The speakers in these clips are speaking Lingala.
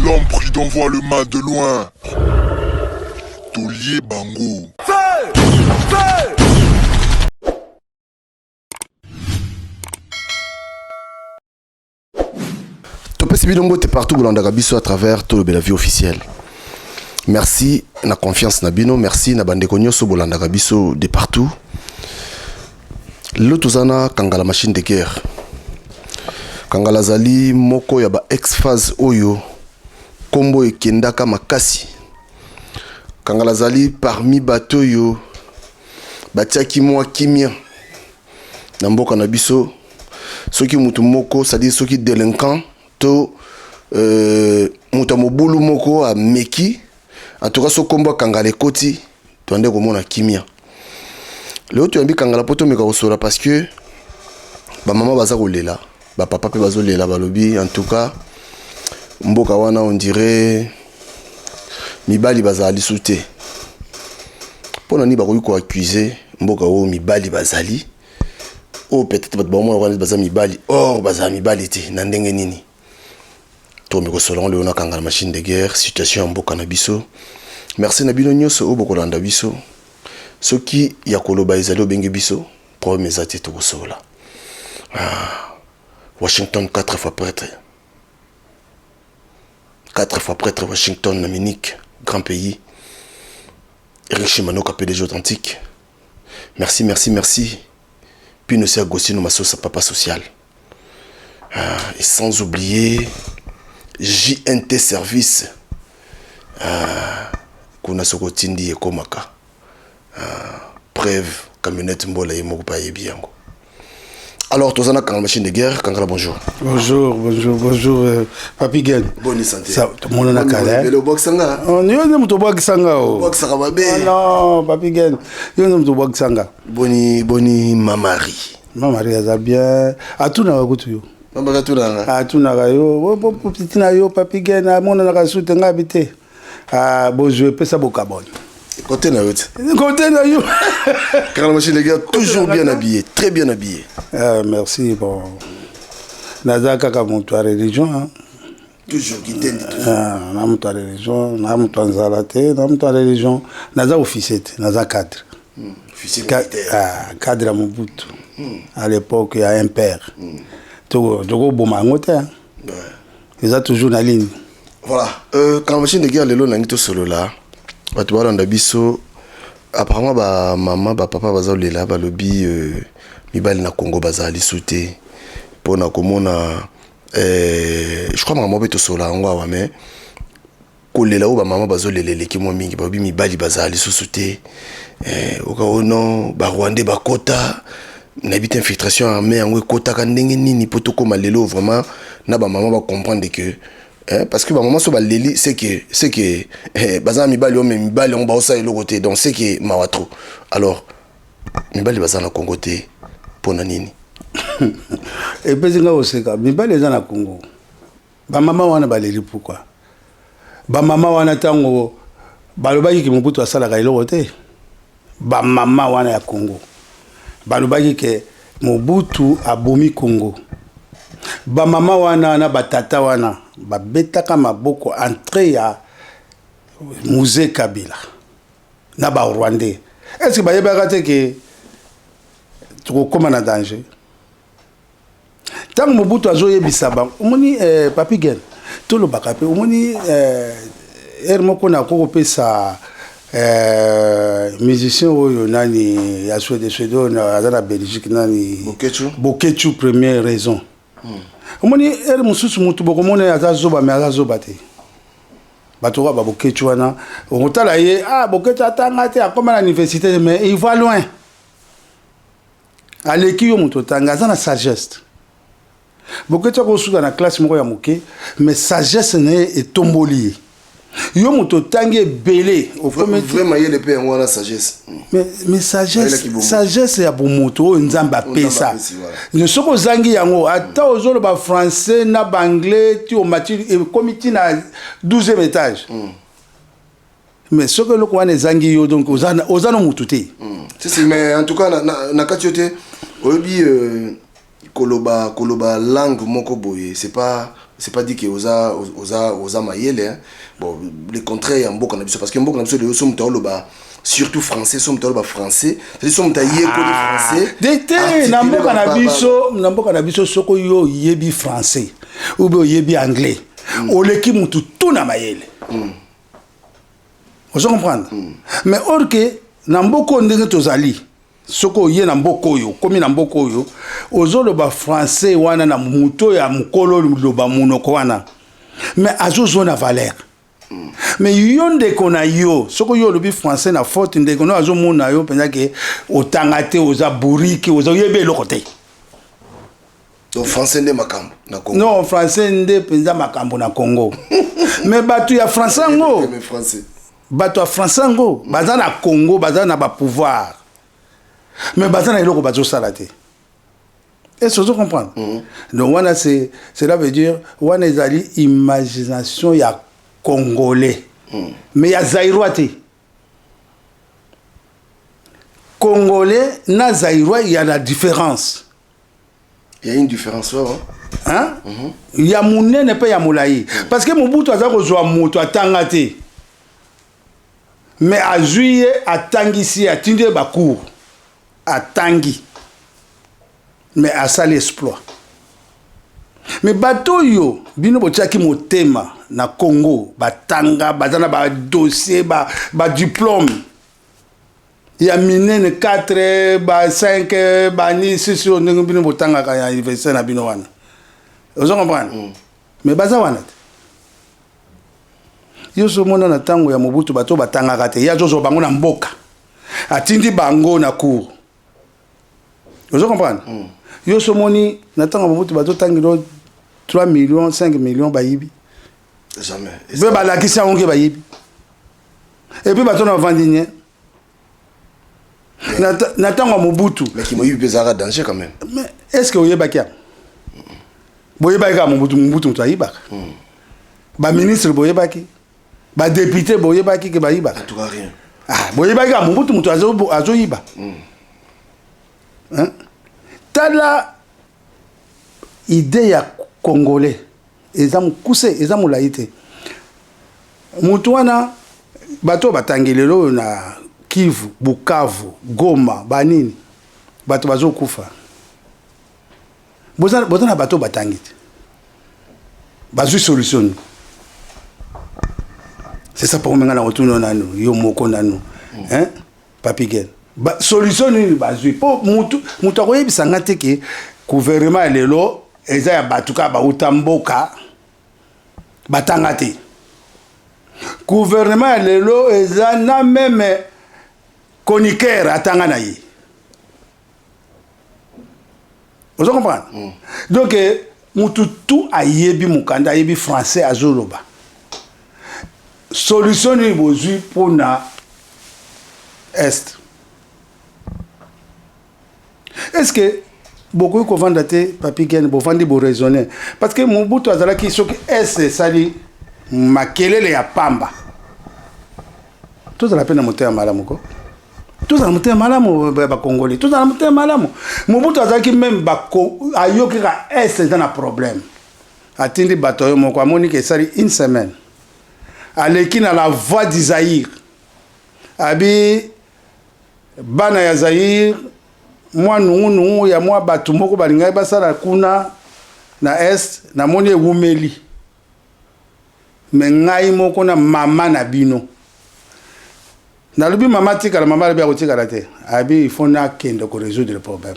L'homme prudent voit le mal de loin. Taulier Bango. Feu! Feu! Topesi bino mbote partout bolandaka biso à travers Tolobela Vie officielle. Merci na confiance na bino, merci na bandeko nyonso bolandaka biso de partout. Lelo toza na Kangala machine de guerre. Kangala azali moko ya ba ex-phase oyo kombo ekendaka makasi. Kangala azali parmi bato oyo batiaki mwa kimia na mboka na biso. Soki mutu moko, c'est-à-dire soki délinquant to moto ya mobulu moko ameki, en tout cas soki kombo ya Kangala ekoti, toyande komona kimia. Lelo toyambi Kangala po tomeka kosola parce que ba mama baza kolela, ba papa pe bazolela, balobi en tout cas mboka wana on dirait mibali bazala lisu te. Pona nini bakoki ko accuser mboka oyo mibali bazali, oyo peut-être bato baomona wana baza mibali, or bazala mibali te na ndenge nini? Tokomi kosola ngo lelo na Kangala machine de guerre, situation ya mboka na biso. Merci na bino nyonso oyo bokolanda biso. Soki ya koloba ezali obengi biso, problème eza te, tokosola. Washington 4 fois prêtre. 4 fois prêtre Washington na Munich, grand pays. Eric Chimanoka, PDG authentique. Merci, merci, merci. Puis nous sommes Agostino Masosa, papa social. Et sans oublier JNT Service. Kuna soko tindi ekomaka. Preuve camionnette mbola ye moko pa yebi yango. Alors tozana Kangala machine de guerre, Kangala bonjour. Bonjour, bonjour, bonjour Papi Gen. Bonne santé. Ça tout le monde na kala. Belo boxanga. Oh, yo nde moto obwakisanga o. Boxaka mabe. Oh, non, Papi Gen. Yo nde moto obwakisanga. Boni, boni Mamari. Mamari aza bien. Atunaka kutu yo. Mamari atunaka. Atunaka yo. Bo, bo, bo, petit na yo Papi Gen amonanaka su te nga bi te. Ah, bozwe pesa bokaboni. Côté na yo te. Côté na yo. Kangala machine de guerre, toujours bien habillé, très bien habillé. Merci, bon. Naza kaka moto ya religion, hein. Toujours kitendi, toujours. Ah, na moto ya religion, na moto ya nzala te, na moto ya religion. Naza officier te, naza cadre. Officier militaire. Cadre ya Mobutu. À l'époque ya un père. Toko boma yango te, hein. Eza toujours na ligne. Voilà. Quand machine de guerre lelo nangi to solo là, bato balanda biso apparemment ba mama ba papa baza lela balobi mibali na Congo baza lisu te pona komona je crois maman beto solo yango awa mais kolela oyo ba mama bazo lela eleki mwa mingi balobi mibali baza lisusu te. Oka oh non ba Rwandais bakota na bite infiltration armée yango ekotaka ndenge nini po tokoma lelo vraiment na ba mama ba comprendre que parce que ba mama so ba leli c'est que c'est que baza mibali oyo mais mibali yango baosala eloko te donc c'est que mawa trop. Alors mibali baza na Congo te pona nini? Epesi nga koseka mibali eza na Congo. Ba mama wana baleli pourquoi? Ba mama wana tango balobaki ke Mobutu asalaka eloko te. Ba mama wana ya Congo balobaki ke Mobutu abomi Congo. Ba mama wana na ba tata wana babetaka maboko entrée ya Mzee Kabila na ba Rwandais. Est-ce que bayebaka te ke tokokoma na danger? Tango Mobutu azoyebisa bango, omoni Papi Gen, tolobaka pe, omoni heure moko na kokopesa musicien oyo nani ya Suède, Suède oyo aza na Belgique nani? Boketshu. Boketshu première raison. Omoni heure mosusu motu bokomona ye aza zoba mais aza zoba te. Bato oyo ba Boketshu wana, okotala ye, ah Boketshu atanga te, akoma na université mais il va loin. Aleki yo moto otanga, aza na sagesse. Boketshu akosuka na classe moko ya moke, mais sagesse na ye etomboli ye. Yo moto otangi ebele, okomi Vrai mayele pe yango wana sagesse. Mais sagesse, Mayele kibomo. sagesse ya bomoto oyo Nzambe apesa. Nzambe apesi, voilà. Mais soki ozangi yango, ata ozoloba français na ba anglais, ti omati, ekomi ti na 12e étage. Mais soki eloko wana ezangi yo, donc oza na mutu te. Si, si, mais en tout cas, na kati yo te, oyebi koloba langue moko boye, c'est pas C'est pas dit que oza oza oza mayele, hein. Bon, le contraire ya mboka na biso, parce que mboka na biso lelo, so moto aoloba surtout français, so moto aloba français, c'est-à-dire so moto ayekoli français. Te te, na mboka na biso, na mboka na biso, soki yo oyebi français ou bien oyebi anglais, oleki mutu tu na mayele. Ozo comprendre? Mais or que na mboka oyo, ndenge tozali, soki oye na mboka oyo, okomi na mboka oyo, ozoloba français wana na moto ya mokolo, loba monoko wana, mais azozwa na valeur. Mais yo, ndeko na yo, soki yo olobi français na faute, ndeko no azomona yo mpenza ke otanga te, oza bourrique, oza oyebi eloko te. Donc français nde makambo na Congo? Non, français nde mpenza makambo na Congo. Mais bato ya français yango, Mais français, bato ya français yango baza na Congo, baza na bapouvoir, mais baza na eloko bazosala te. Est-ce que ozo comprendre? Donc wana, c'est, cela veut dire wana ezali imagination ya Congolais, mais ya Zaïrois te. Congolais na Zaïrois, il y a la différence. Il y a une différence, ouais. Hein? Ya monene mpe ya molai, parce que Mobutu aza kozwa moto atanga te, mais azwi ye, atangisi ye, atindi ye bacours, atangi, mais asali exploit. Mais bato oyo bino botiaki motema na Congo, batanga, baza na badossier, badiplôme ya minene, 4, ba 5, bani 6, oyo ndenge bino botangaka ya université na bino wana, ozo comprendre? Mais baza wana te. Yo so omona na ntango ya Mobutu, bato batangaka te, ye azozwa bango na mboka, atindi bango na cour. Ozo comprendre? Yo so omoni na ntango ya Mobutu, bazotangela 3 millions, 5 millions, bayibi? Jamais. Mpe balakisi yango ke bayibi, et puis bato na bavandi nye na ntango ya Mobutu. Mais kimoyibi mpe ezalaka danger quand même. Mais est ce que oyebaki yango? Boyebaki kaka Mobutu. Mobutu moto ayibaka. Baministre boyebaki, badéputé boyebaki ke bayibaka? En tout cas, rien. Ah, boyebaki kaka Mobutu moto azoyiba. Hein? Tala idée ya Congolais eza mokuse, eza molai te. Motu wana, bato oyo batangi lelo oyo na Kivu, Bukavu, Goma, banini, bato bazokufa, boza na bato oyo batangi te, bazwi solution nini? C'est ça, pour menga na kotuna nanu yo moko nanu, hein, Papi Gen, ba, solution nini bazwi? Mpo mutu mutu akoyebisa nga te ke gouvernement ya lelo eza ya bato kaka bauta mboka, batanga te. Gouvernement ya lelo eza na même chroniqueur atanga na ye. Ozo comprendre? Donc mutu tu ayebi mokanda, ayebi français, azoloba. Solution nini bozwi mpona Est? Est ce que bokoki kovanda te, Papi Gen? Bovandi, boraisonne, parce que Mobutu azalaki, soki Est esali makelele ya pamba, tozala mpe na motema malamu ko, tozala motema malamu, Bakongoli, tozala motema malamu. Mobutu azalaki même, ayoki kaka Est eza na problème, atindi bato oyo moko, amoni ke esali une semaine, aleki na La Voix du Zaïre, abi bana ya Zaïre, mwa nungunungu ya mwa bato moko balingaki basala kuna na Est, namoni ewumeli, mais ngai moko na mama na bino, nalobi mama tikala, mama alobi akotikala te, abi il faut nakende korésoudre le problème.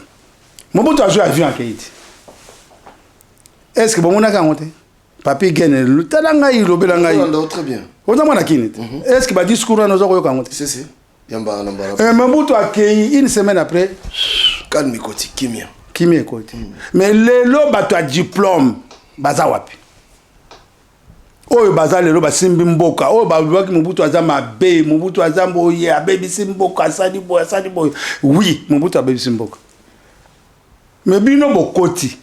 Mobutu azwi avion, akei te. Est ce que bomonaki yango te, Papi Gene? Tala ngai, lobela ngai. Très bien. Oza mwana kini te? Est ce que badiscours wana oza koyoka yango te? Si, si, yamba na mbala. Mobutu akei, une semaine après, calme ekoti, kimia. Kimia ekoti. Mais lelo bato ya diplôme baza wapi? Oyo baza lelo, basimbi mboka, oyo balobaki Mobutu aza mabe, Mobutu aza boye, abebisi mboka, asali boye, asali boye. Oui, Mobutu abebisi mboka, mais bino bokoti,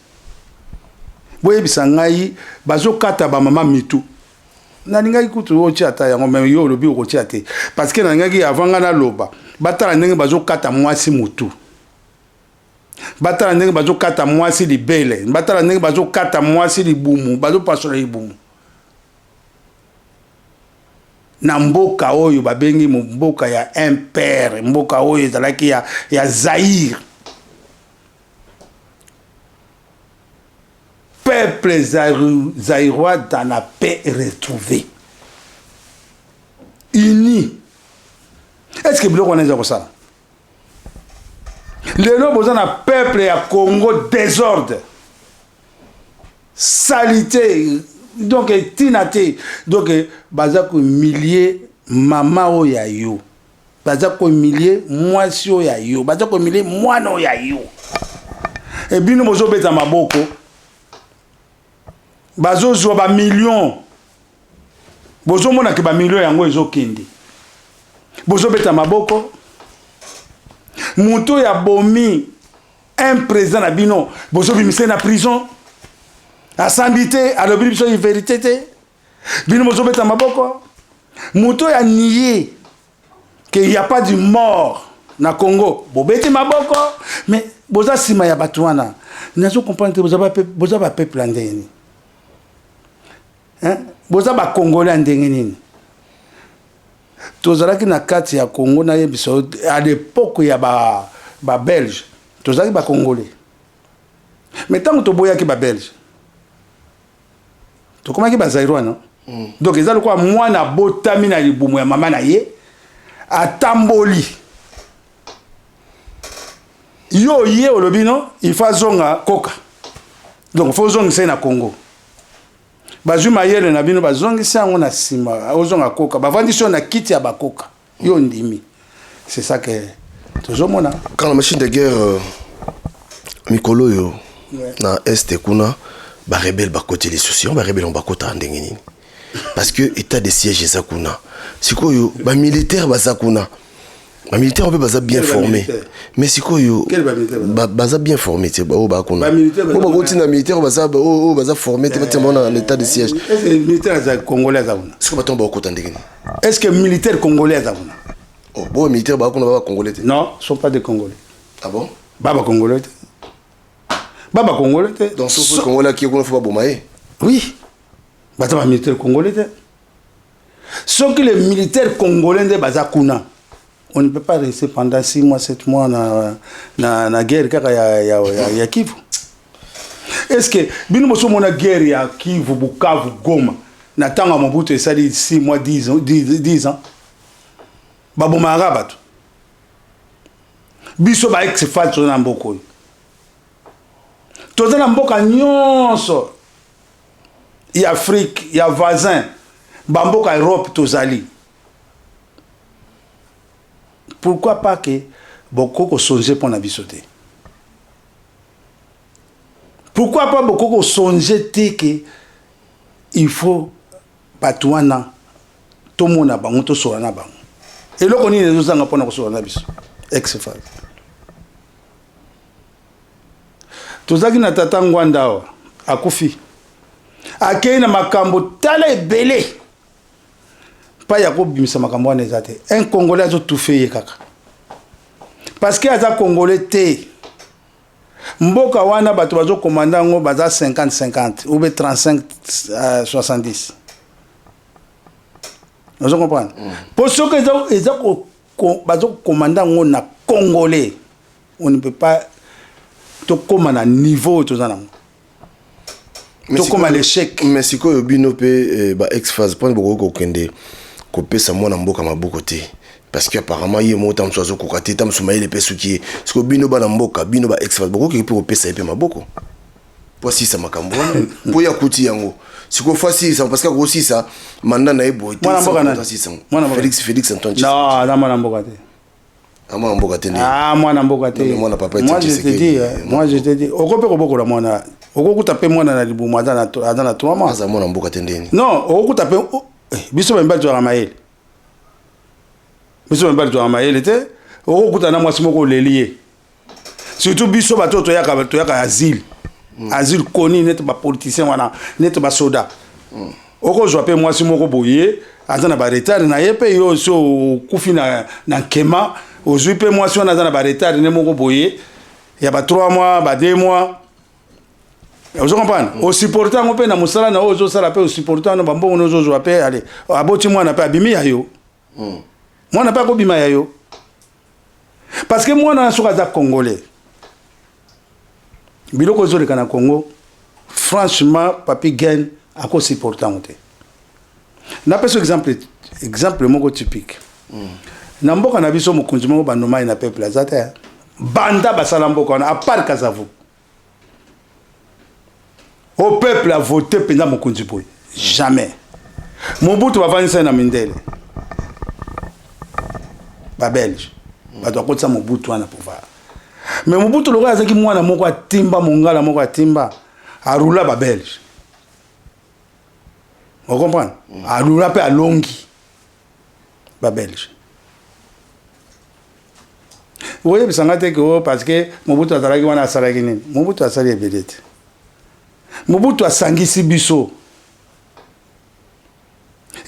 boyebisa ngai, bazokata bamama mitu. Nalingaki kutu otia ata yango, mais yo olobi okotia te, parce que nalingaki avant ngai naloba, batala ndenge bazokata mwasi mutu. Batala ndenge bazokata mwasi libele, batala ndenge bazokata mwasi libumu, bazopasola libumu na mboka oyo babengi mboka ya impere, mboka oyo ezalaki ya Zaïre. Peuple zaïrois dans la paix retrouvée, uni. Est-ce que biloko wana eza kosala lelo? Boza na peuple ya Congo, désordre, salité, donc etina te. Donc baza kohumilie mama oyo ya yo, baza kohumilie mwasi oyo ya yo, baza kohumilie mwana oyo ya yo. E bino bozobeta maboko, bazozwa bamillion, bozomonake bamillion yango ezokende, bozobeta maboko. Moto oyo abomi un président na bino, bozobimisa na prison, asambi te, alobi biso vérité te, bino bozobeta maboko. Moto oyo aniye que y a pas du mort na Congo, bobeti maboko. Mais boza nsima ya bato wana, nazo comprendre te. Boza bapeuple ya ndenge nini? Boza bacongolais ya ndenge nini? Tozalaki na kati ya Congo, nayebisa, à l'époque ya babelge ba tozalaki bacongolais. Mais ntango toboyaki babelge, tokomaki bazaïrois, non? Donc eza lokola mwana abotami na libumu ya mama na ye, atamboli yo, ye olobi no, il faut azonga koka. Donc faut ozongisa ye na Congo. Bazwi mayele na bino, bazongisi yango na nsima, ozonga koka, bavandisi yo na kiti ya bakoka, yo ndimi. C'est ça que tozomona. Quand la machine de guerre, mikolo oyo na Est kuna, barebele bakoti lisusu. Yango barebele yango bakotaka ndenge nini? Parce que état de siège eza kuna. Sikoyo bamilitaire baza kuna, bamilitaire mpe baza bien formé, mais sikoyo baza bien formé te. Oyo baa kuna, oyo bakoti na militaire, oyo baza formé te, batia bango na l'état de siège. Militaire aza congolais aza kuna? Sikoyo bato bakota ndenge nini? Est ce que militaire congolais aza kuna? Oh, bo militaire baa kuna, baba congolais te? Non, sont pas des Congolais. Ah bon? Baba congolais te, baba congolais te. Donc soki congolais aki kuna, faut baboma ye? Oui, baza bamilitaire congolais te. Soki les militaires congolais nde baza kuna, on ne peut pas rester pendant 6 mois, 7 mois na guerre kaka ya Kivu. Est ce que bino bosomona guerre ya Kivu, Bukavu, Goma na ntango ya Mobutu esali 6 mois, 10 ans, 10 ans? Babomaka bato. Biso ba ex-FAZ toza na mboka oyo, toza na mboka nyonso ya Afrique ya voisin, bamboka Europe tozali. Pourquoi pas que bokoki kosonge mpo na biso te? Pourquoi pas bokoki kosonge te ke il faut bato wana tomona bango, tosola na bango? Eloko nini ezozanga mpona kosola na biso ex-FAZ? Tozalaki na tata Ngbanda awa, akufi, akei na makambo tala ebele mpa ya kobimisa makambo wana eza te. Un Congolais azotufe ye kaka parce que aza Congolais te. Mboka wana, bato bazokomanda yango baza 50 50 ou bien 35 70, ozo comprendre? Mpo soki eza bazokomanda yango na Congolais, on ne peut pas tokóma na niveau oyo toza nango, tokóma l'échec. Mais sikoyo bino mpe ba ex-FAZ, mpona bokoki kokende kopesa mwana mboka maboko te? Parce que apparemment ye moko ta mosusu azokoka te, ta mosusu mayele mpe soki ye. Sikoyo bino bana mboka, bino ba ex-FAZ, bokoki mpe kopesa ye mpe maboko po asisa makambo wana, mpo ye akuti yango. Sikoyo faut asisa, parce que akosisa mandat na ye boye te. Mwana mboka nani? Asisa Mwana mboka. Félix Antoine. Non, aza mwana mboka te. Ah, mwana mboka te nde? Ah, mwana mboka te. Non, mais mwana papa. Moi, je te Tshisekedi, dis, moi je te dis, oko mpe kobokola mwana, okokuta mpe mwana na libumu aza na 3 mois. Aza mwana mboka te ndeni? Non, okokuta mpe biso bamibali tozalaka mayele, biso bamibali tozalaka mayele te. Okokuta na mwasi moko, oleli ye. Surtout biso bato oyo toyaka asile, asile koni neti bapoliticien wana, neti basoda. Okozwa mpe mwasi moko boye aza na baretard na ye mpe yo so okufi na nkema, ozwi mpe mwasi wana aza na baretard ne moko boye. Ya ba 3 mois, ba 2 mois. Ozo comprendre? Osupporte yango mpe na mosala na oyo ozosala mpe osupporte wana bambongo na ozozwa mpe ale aboti mwana mpe abimi ya yo. Mwana mpe akobima ya yo. Parce que mwana wana soki aza congolais, biloko ezoleka na Congo, franchement, Papi Gen akosupporte yango te. Napesa exemple, exemple moko typique. Na mboka na biso, mokonzi moko banomai na peuple aza te. Banda basala mboka wana, à part Kasavubu, au peuple a voté mpenza mokonzi boye, jamais. Mobutu bavandisa ye na mindele, Babelge, bato akotisa Mobutu wana pouvoir. Mais Mobutu lokola azalaki mwana moko atimba, mongala moko atimba, arula Babelge, ocomprendre? Alula mpe alongi Babelge. Oyebisanga te ke o parce que Mobutu azalaki wana, asalaki nini? Mobutu asali ebele te. Mobutu asangisi biso.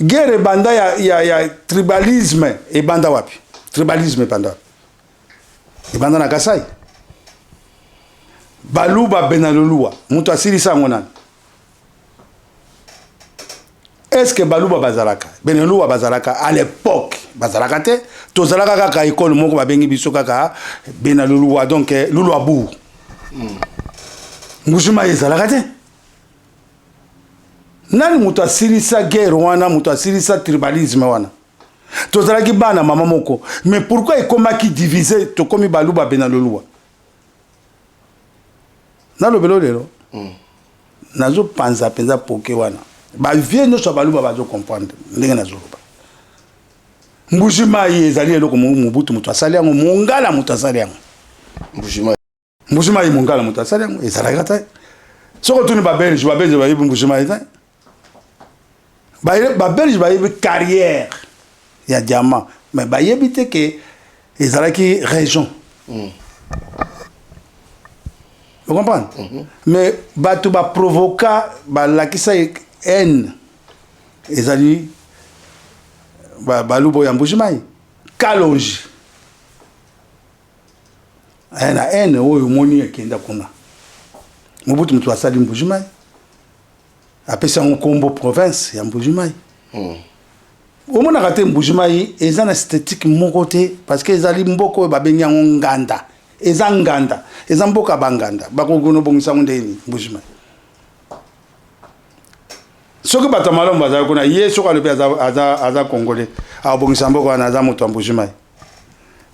Guerre ebanda ya tribalisme ebanda wapi? Tribalisme ebanda wapi? Ebanda na Kasai, Baluba benaloluwa. Moto asilisa yango nani? Est ce que Baluba bazalaka, Beneluwa bazalaka à l'époque? Bazalaka te. Tozalaka kaka ekole moko, babengi biso kaka Benaluluwa, donc Luluabourg. Mbuji-Mayi ezalaka te. Nani moto asilisa guerre wana? Moto asilisa tribalisme wana, tozalaki bana mama moko, mais pourquoi ekomaki divise, tokomi Baluba, Benaloluwa? Nalobelo lelo. Nazopanza mpenza poke wana, bavieux nyonso ya Baluba bazocomprendre ndenge nazoloba. Mbuji Mayi ezali eloko Mobutu moto asali yango, mongala moto asali yango. Mbuji Mayi, mongala moto asali yango. Ezalaka te. Soki otuni Babelge, Babelge bayebi Mbuji Mayi te. Babelge bayebi carrière ya diamant, mais bayebi te ke ezalaki région. Vous comprenez? Mais bato baprovoka, balakisa haine, ezali Baluba ya Mbuji-Mayi, Kalonji aya na haine oyo omoni ekenda kuna. Mobutu moto asali Mbuji-Mayi, apesi yango nkombo province ya Mbuji-Mayi. Omonaka te, Mbuji-Mayi eza na esthétique moko te, parce que ezali mboka oyo babengi yango nganda. Eza nganda, eza mboka banganda. Bakokona obongisa yango ndenge nini? Mbuji-Mayi, soki bato ya malamu bazali kuna, ye soki alobi aza congolais, akobongisa mboka wana. Aza moto ya Mbuji-Mayi.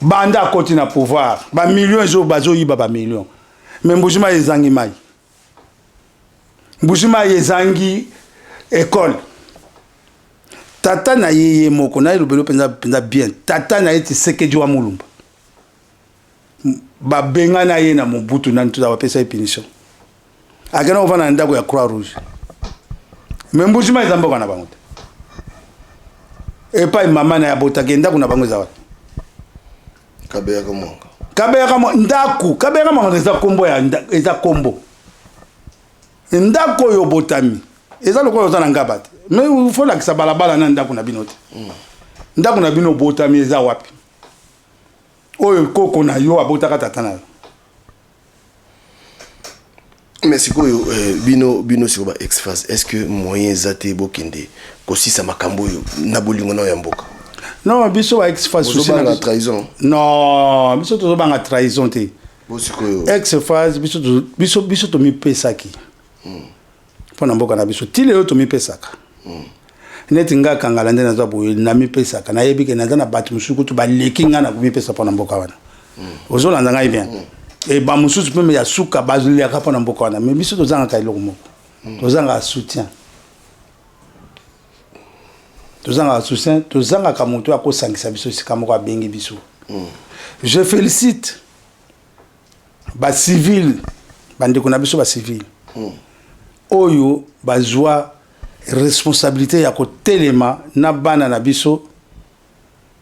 Banda akoti na pouvoir, bamillion ezo bazoyiba, bamillion. Mais Mbuji-Mayi ezangi mai, Mbuji-Mayi ezangi ekole. Tata na ye, ye moko na ye lobelo mpenza mpenza bien, tata na ye Tshisekedi wa Mulumba, babengana ye na Mobutu nani, tuza bapesa ye punition, akenda kovanda na ndako ya Croix Rouge. Mais Mbuji-Mayi eza mboka na bango te. Epai mama na ye abotaki, ndako na bango eza wapi? Kabeyaka Mwanga. Kabeyaka ndako Kabeyaka Mwanga eza kombo ya eza kombo ndako oyo obotami. Eza lokola oza na Ngaba te, mais faut lakisa balabala na ndako na bino te. Ndako na bino obotami eza wapi? Oyo koko na yo abotaka tata na yo. Mais sikoyo bino sikoyo ba ex-FAZ, est ce que moyen eza te bokende kosisa makambo oyo na bolingo nao ya mboka? Non, biso ba ex-FAZ Ozobanga trahison? Non, biso tozobanga trahison te. Bo sikoyo Ex-FAZ, biso tomipesaki mpo na mboka na biso. Ti lelo tomipesaka. Neti nga Kangala nde naza boye, namipesaka. Nayebi ke naza na bato mosusu kutu baleki nga na komipesa mpo na mboka wana. Ozolanda ngai bien? E bamosusu mpe ya suka bazoliaka mpo na mboka wana. Mais biso tozangaka eloko moko, tozangaka soutien, tozangaka soutien, tozangaka moto akosangisa biso esika moko, abengi biso. Je félicite bacivile, bandeko na biso bacivile oyo bazwa responsabilité ya kotelema na bana na biso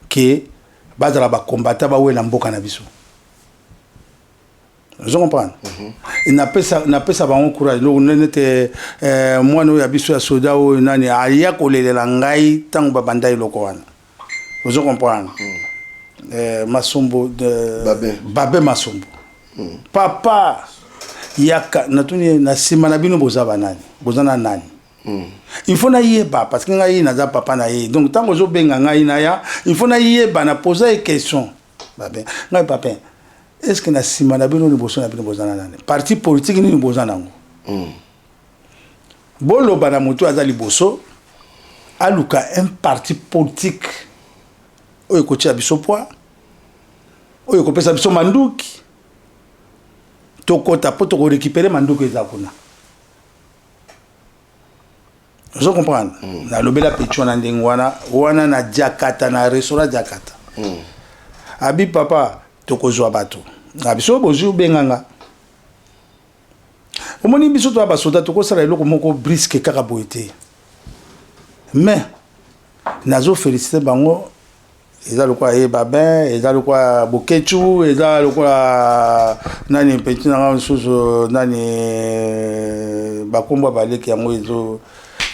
ke bazala bakombata, bawela mboka na biso. Ozo comprendre? Napesa bango courage. Nete mwana oyo ya biso ya soda oyo nani aya kolelela ngai ntango babanda eloko wana, ozo comprendre? Masombo de, Babe. Babe Masombo. Papa yaka, natuni ye, na nsima na bino boza banani, boza na nani? Il faut nayeba parce que ngai naza papa na ye. Donc ntango ozobenga ngai naya, il faut nayeba, na posa ye question. Babin ngai, papa, est ce que na nsima na bino, liboso na bino, boza na nani? Parti politique nini boza nango? Boloba na motu aza liboso aluka un parti politique oyo ekotia biso poids, oyo ekopesa biso manduki, tokota mpo tokorécupérer manduki eza kuna. Ozo comprendre? Nalobela petit wana ndenge wana wana na Diakata, na restaurant Diakata. Abi papa, tokozwa bato na biso, bozwi, obenganga. Omoni, biso toya basoda, tokosala eloko moko brusque kaka boye te. Mais nazoféliciter bango, eza lokola ye Babin, eza lokola Bokechu, eza lokola nani, petit nanga mosusu nani, bakombo ya baleki yango ezo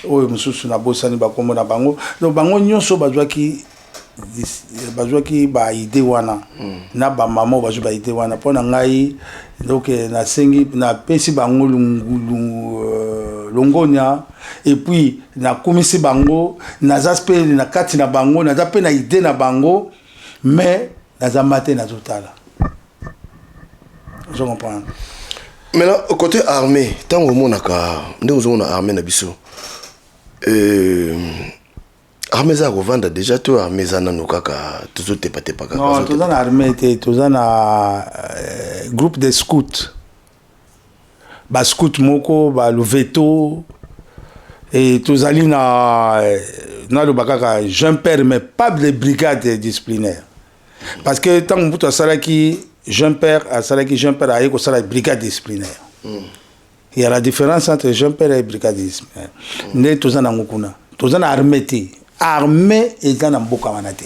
oyo mosusu nabosani bakombo na bango. Donc bango nyonso bazwaki baidées wana. Na bamama oyo bazwi baidées wana mpo na ngai, donc nasengi, napesi bango longonya et puis nakumisi bango. Naza mpe na kati na bango, naza mpe na idée na bango, mais naza ma te, nazotala. Ozo comprendre? Maintenant, côté armée, ntango omonaka ndenge ozomona armée na biso, armée eza ya kovanda déjà to armée eza nano kaka tozotepatepa kaka? Non, toza na armée te, toza na groupe de scout, bascout moko balouveteaux e tozali na naloba kaka jeune père, mais pas de brigade disciplinaire, parce que ntango mobutu asalaki jeune père, asalaki jeune père, aye kosala brigade disciplinaire. Il y a la différence entre jeune père et brigade disciplinaire. Nde toza nango kuna, toza na armée te. Armée eza na mboka wana te,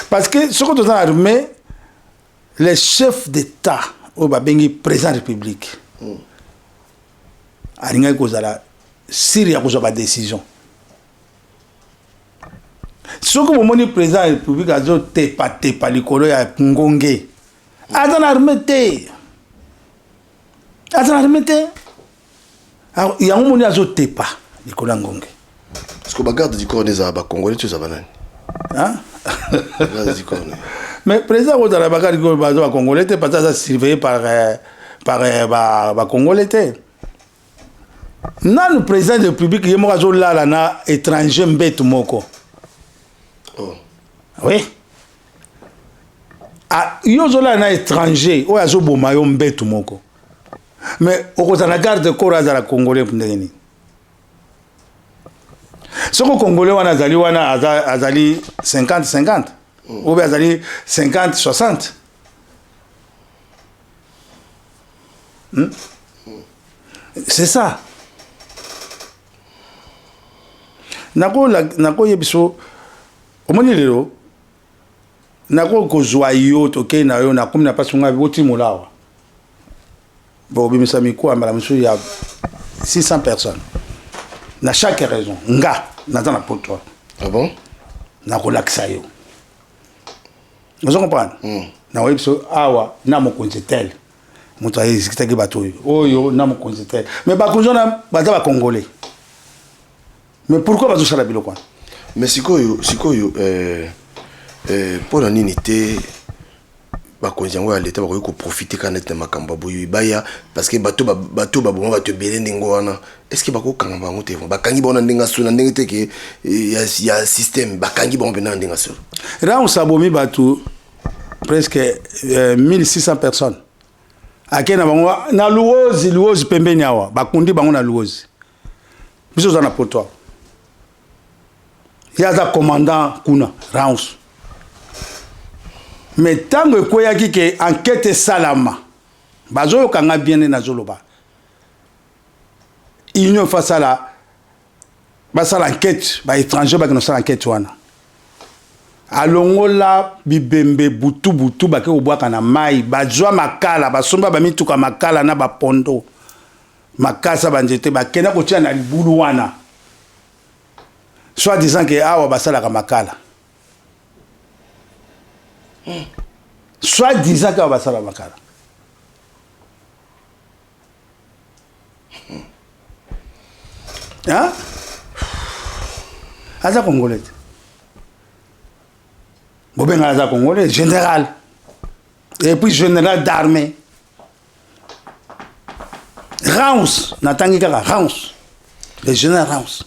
parce que soki toza na armée, les chefs d'état oyo babengi président république alingaki kozala sûr ya kozwa badécision. Soki bomoni président ya république azotepatepa likolo ya ngonge, aza na armée te, aza na armée te. Yango moni azotepa likolo ya ngonge. Parce que bagarde du corps ezala bacongolais to eza banani? Garde du corps? Mais président kozala bagarde du corps baza bacongolais te, parce que aza surveillé par bacongolais te. Nanu président de république ye moko azolala na étranger mbetu moko. Oh. Oui, ah, yo ozolala na étranger oyo azoboma yo mbetu moko, mais okozala na garde corps azala congolais ndenge nini? Soki congolais wana azali wana azali 50 50 obe azali 50 60, C'est ça. Nakoyebi biso, omoni lelo nakoki kozwa yo, tokei na yo, nakomi na mpasi ngai botimola awa, bobimisa mikuwa mbala mosusu ya 600 personnes na chaque raison. Nga naza na poto. Ah bon? Nakolakisa yo, ozo comprendre? Nakoyebi biso awa na mokonzi tel moto aexécutaki bato oyo oyo na mokonzi tel, mais bakonzi wana baza bacongolais, mais pourquoi bazosala biloko wana? Mais sikoyo mpo na nini te bakonzi yango ya leta bakoki koprofiter kaka neti na makambo ya boye baya? Parce que bato baboma bato ebele ndenge wana, est ce que bakokanga bango te? Bakangi bango na ndenge aso, na ndenge te ke ya système, bakangi bango mpenza na ndenge asolo. Rams abomi bato presque 1600 personnes, ake na bango na Luozi, Luozi pembeni awa, bakundi bango na Luozi. Biso oza na poto awa, ye aza commandant kuna Rams. Mais ntango ekweyaki ke enquête esalama, bazoyokanga bien nde nazoloba, union fa asala, basala enquête, baétranger bakende kosala enquête wana. Alongola bibembe butu butu, bake kobwaka na mai, bazwa makala, basomba bamituka makala na bapondo makasa banzete, bakenda kotia na libulu wana, soit disant ke awa basalaka makala, soit disant ke awa basalaka makala. Hein? Aza congolais te. Bobenga aza congolais, général. Et puis général d'armée. Rance, natangi kaka Rance. Le général Rance.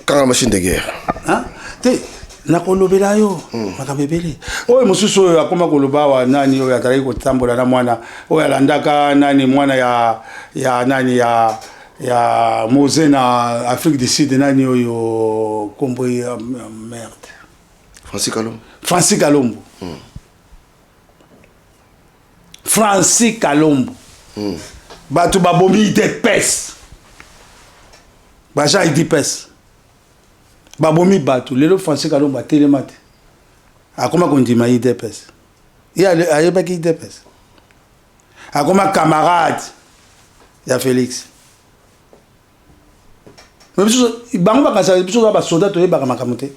Kanga machine de guerre. Hein? Te nakolobela yo makambo ebele. Oyo mosusu oyo akoma koloba awa, nani oyo azalaki kotambola na mwana oyo alandaka nani, mwana ya nani, ya Mose na Afrique du Sud, nani oyo kombo ya merde? Francis Kalombo. Francis Kalombo. Francis Kalombo. Bato babomi UDPS, baja UDPS babomi bato. Lelo Francis Kalombo atelema te, akoma kondima UDPS. Ye ayebaki UDPS, akoma camarade ya Félix. Mais biso, bango bakanisaka biso toza basoda, toyebaka makambo te,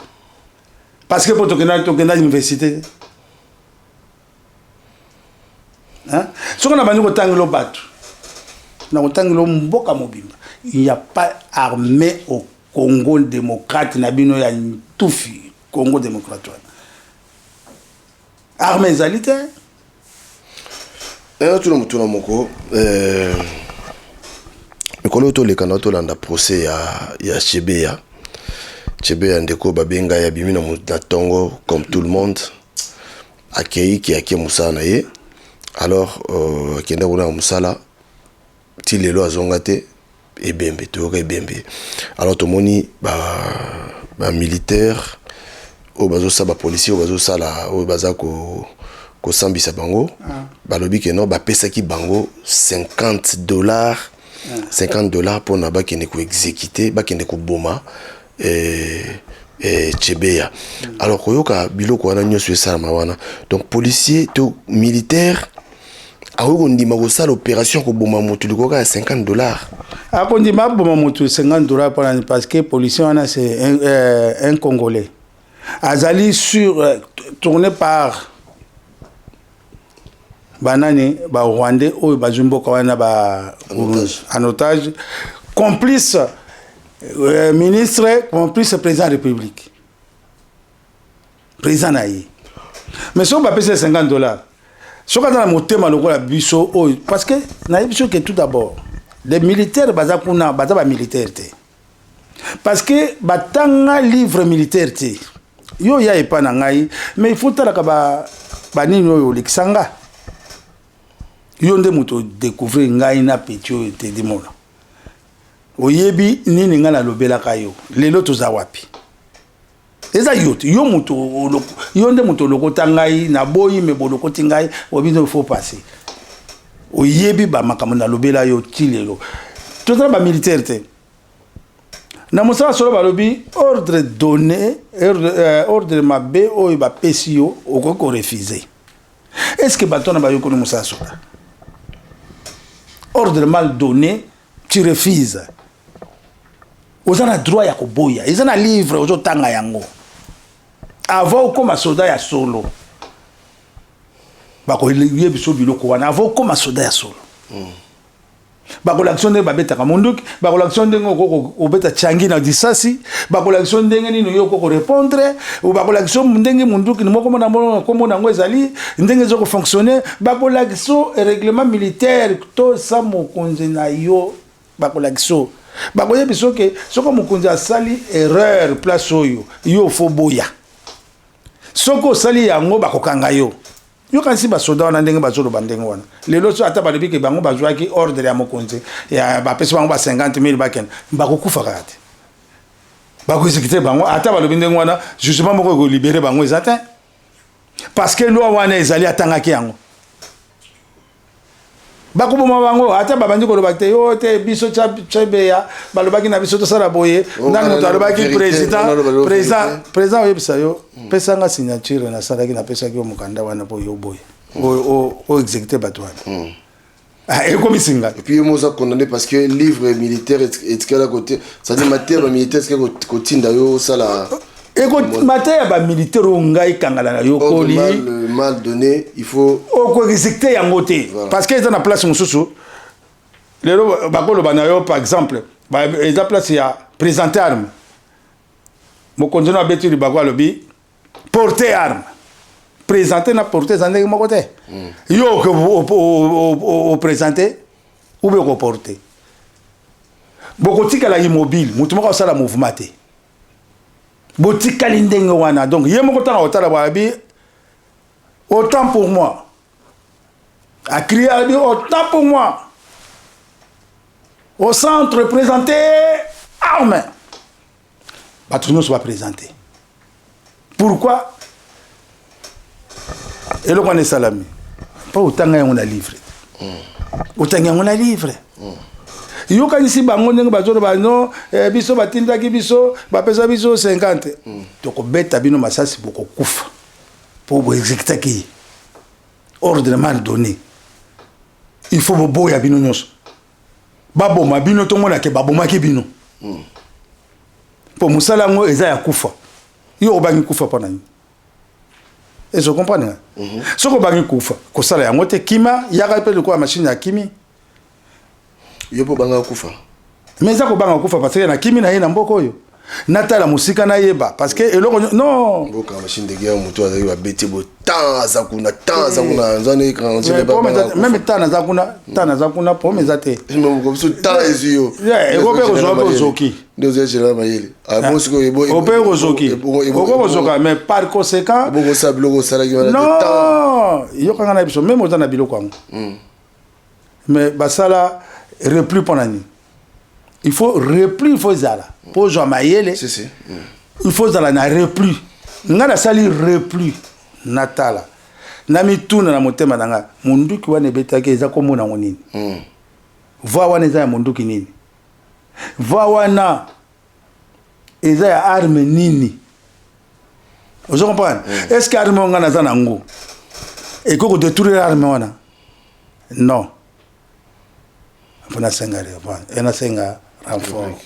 parce que mpo tokenda université te. Hein? Soki na bandi kotangela bato, na kotangela mboka mobimba, il n'y a pas armée au Congo démocrate na bino ya ntufi. Congo démocrate wana, armée ezali te. Tuna motuna moko. Mikolo oyo toleka na tolanda procès ya Chebeya. Chebeya, ndeko babenga ye, abimi na ntongo comme tout le monde, akei ke ake mosala na ye. Alors akenda kuna na mosala, ti lelo azonga te. Ebembe, toyoka ebembe. Alors tomoni bamilitaire oyo bazosala, bapolicier oyo bazosala, oyo baza kosambisa bango, balobi ke non, bapesaki bango 50 dollars, 50 dollars mpona bakende koexécuter, bakende koboma Chebeya. Alors koyoka biloko wana nyonso esalama wana, donc policier to militaire akoki kondima kosala opération koboma motu likolo ya 50 dollars? Akondima aboma motu 50 dollars mpona nini? Parce que policier wana, c'est un Congolais, azali sur tourné par banani, Barwandais oyo bazwi mboka wana ba en otage, complice ministre, complice président de la République, président na ye. Mais soki bapesi 50 dollars, soki aza na motema lokola biso oyo, parce que nayebi soki, tout d'abord, les militaires baza kuna, baza bamilitaire te, parce que batanga livre militaire te. Yo ya epa na ngai, mais il faut talaka banini oyo olekisa nga. Yo nde moto odécouvrir ngai na petit oyo Tedi Mona. Oyebi nini ngai nalobelaka yo? Lelo toza wapi? Eza yo te, yo moto, yo nde moto olokota ngai. Naboyi, me bolokoti ngai, obino faut passer. Oyebi bamakambo nalobela yo ti lelo. Tozala bamilitaire te na mosala solo. Balobi ordre donné, ordre mabe oyo bapesi yo, okoki korefuser. Est ce que bato wana bayokoli mosala soda? Ordre mal donné, tu refuses, oza na droit ya koboya. Eza na livre, ozotanga yango avant okóma soda ya solo. Bakoyebi biso biloko wana avant okóma soda ya solo. Bakolakisa ndenge babetaka monduki, bakolakisa ndenge okoki kobeta tiangi na lisasi, bakolakisa ndenge nini yo okoki korépondre, bakolakisa ndenge munduki moko mona kombo nango ezali, ndenge eza kofonctionne, bakolakisa règlement militaire. Tosa mokonzi na yo. Bakolakisa, bakoyebisa ke soki mokonzi asali erreur place oyo, yo faut boya. Soki osali yango, bakokanga yo. Yokanisi basoda wana ndenge bazoloba ndenge wana lelo, so ata balobi ke bango bazwaki ordre ya mokonzi, ya bapesi bango ba 50 000, bakende, bakokufa kaka te, bakoexécuter bango. Ata balobi ndenge wana, jugement moko ekolibérer bango eza te, parce que loi wana ezali, atangaki yango. Bakoboma bango. Ata babandi koloba te, yo te, biso Chebeya balobaki na biso tosala boye. Oh, nani moto alobaki? Vérité, Président. wana loba Président. vérité. Président oyebisa yo, pesanga signature. Nasalaki, napesaki yo mokanda wana mpo yo boye oexécuter bato wana. Ah, ekomi singa. Et puis yo oza condamné parce que livre militaire etikala côté, c'est-à-dire matière militaire etikala kotinda yo osala. Mateya ya bamilitaire oyo ngai kangala na ordre yokoli. Mal donné, il faut Okoexécuter yango te. Voilà. Parce que eza na place mosusu. Lelo bakoloba na yo, par exemple, Eza place ya présenter arme. Mokonzi no abeti libaku, alobi porter arme. Présenter na porter eza ndenge moko te. Yo oprésente ou bien okoporte, bokotikala immobile, motu moko asala mouvement te, botikali ndenge wana. Donc ye moko ntango akotala, balobi autant pour moi, acrier, alobi autant pour moi, au centre, présenter arme. Bato nyonso baprésente. Pourquoi eloko wana esalami? Mpo otanga yango na livre, otangi yango na livre. Yokanisi bango ndenge bazoloba no, biso batindaki biso, bapesa biso 50, tokobeta bino masasi, bokokufa mpo boexécutaki ye ordre mal donné. Il faut boboya bino nyonso, baboma bino, tomonake babomaki bino, mpo mosala yango eza ya kufa. Yo obangi kufa mpo na nini? Ezo comprendre nga? Soki obangi kufa, kosala yango te, kima, yaka mpe lokola machine ya kimi. Yo mpo obangaka kufa? Mais eza kobanga kufa parce que nakimi na ye na mboka oyo, natala mosika, nayeba, parce que eloko non. Mboka machine de guerre, moto azalaki, babeti bo tan aza kuna, tan aza kuna, nzani. Même temps naza kuna, temps naza kuna, problème eza te. Biso tan ezwi yo. Eko mpe kozwa mpe ozoki. Nde ozwi général mayele bon sikoyo. Ope kozoki, oko kozoka, mais par conséquent bokosala biloko osalaki wana. Non, yokanga na biso, même oza na biloko yango, mais basala repli mpo na nini? Il faut repli, il faut ezala mpo ozwa mayele. Si, si. Il faut ozala na repli. Nga nasali repli, natala na mituna na motema na nga: monduki wana ebetaki, eza komona yango nini? Voix wana eza ya monduki nini? Voix wana eza ya arme nini? Ozo comprendre? Est ce que arme oyo nga naza nango ekoki kodétruire arme wana? Non, mpo nasenga, nasenga renfort,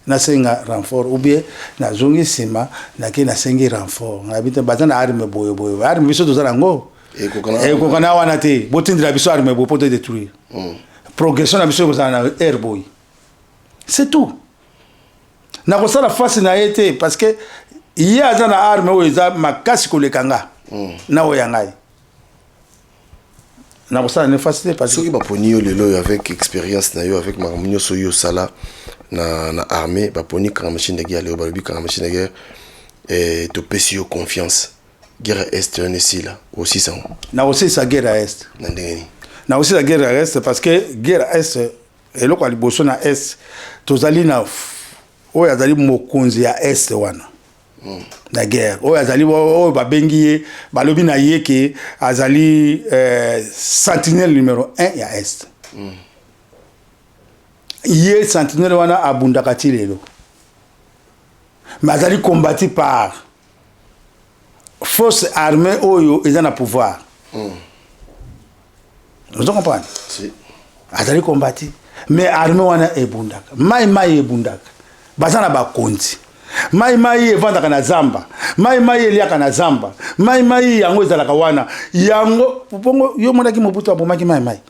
nasenga renfort, ou bien nazongi nsima, nake nasengi renfort, nayebi te baza na arme boye boye, arme biso toza nango ekoka na wana te, botindela biso arme boye mpo todétruire. Progression na biso ekozala na aire boye, c'est tout. Nakosala face na ye te parce que ye aza na arme oyo eza makasi koleka nga na oyo ya ngai, nakosala ne face te parce Soki baponi yo lelo oyo, avec expérience na yo, avec makambo nyonso oyo osala na armée, baponi kanga machine de guerre lelo, balobi kanga machine de guerre, topesi yo confiance, guerre ya Est wana esila, osisa yango? Nakosilisa guerre ya Est. Na ndenge nini? Nakosilisa guerre ya Est parce que guerre ya Est, eloko ya liboso, na Est tozali na oyo azali mokonzi ya Est wana na guerre, oyo azali, oyo babengi ye, balobi na ye ke azali sentinelle numéro 1 ya Est. Ye sentinelle wana abundaka ti lelo, mais azali combattu par force armée oyo eza na pouvoir. Ozo comprendre? Si. Azali combattu, mais armée wana ebundaka, mai mai ebundaka, baza na bakonzi. Mai mai evandaka na zamba, mai mai eliaka na zamba, mai mai yango ezalaka wana yango. Bongo yo monaki Mobutu abomaki mai mai?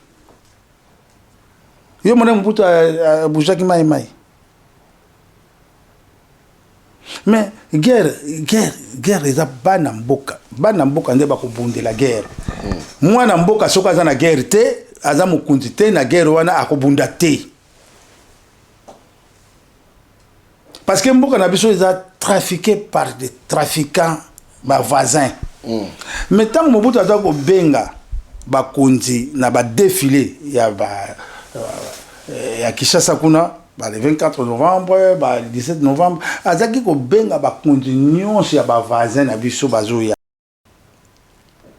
Yo monaki Mobutu abujaki mai mai? Mais guerre, guerre, guerre eza bana mboka. Bana mboka nde bakobundela guerre. Mwana mboka soki aza na guerre te, aza mokonzi te na guerre wana, akobunda te, parce que mboka na biso eza trafiqué par des trafiquants, bavoisins. Mais ntango Mobutu aza kobenga bakonzi na badéfilé ya ba, ya Kinshasa kuna, ba le 24 novembre, ba le 17 novembre, azalaki kobenga bakonzi nyonso ya bavoisin na biso bazoya.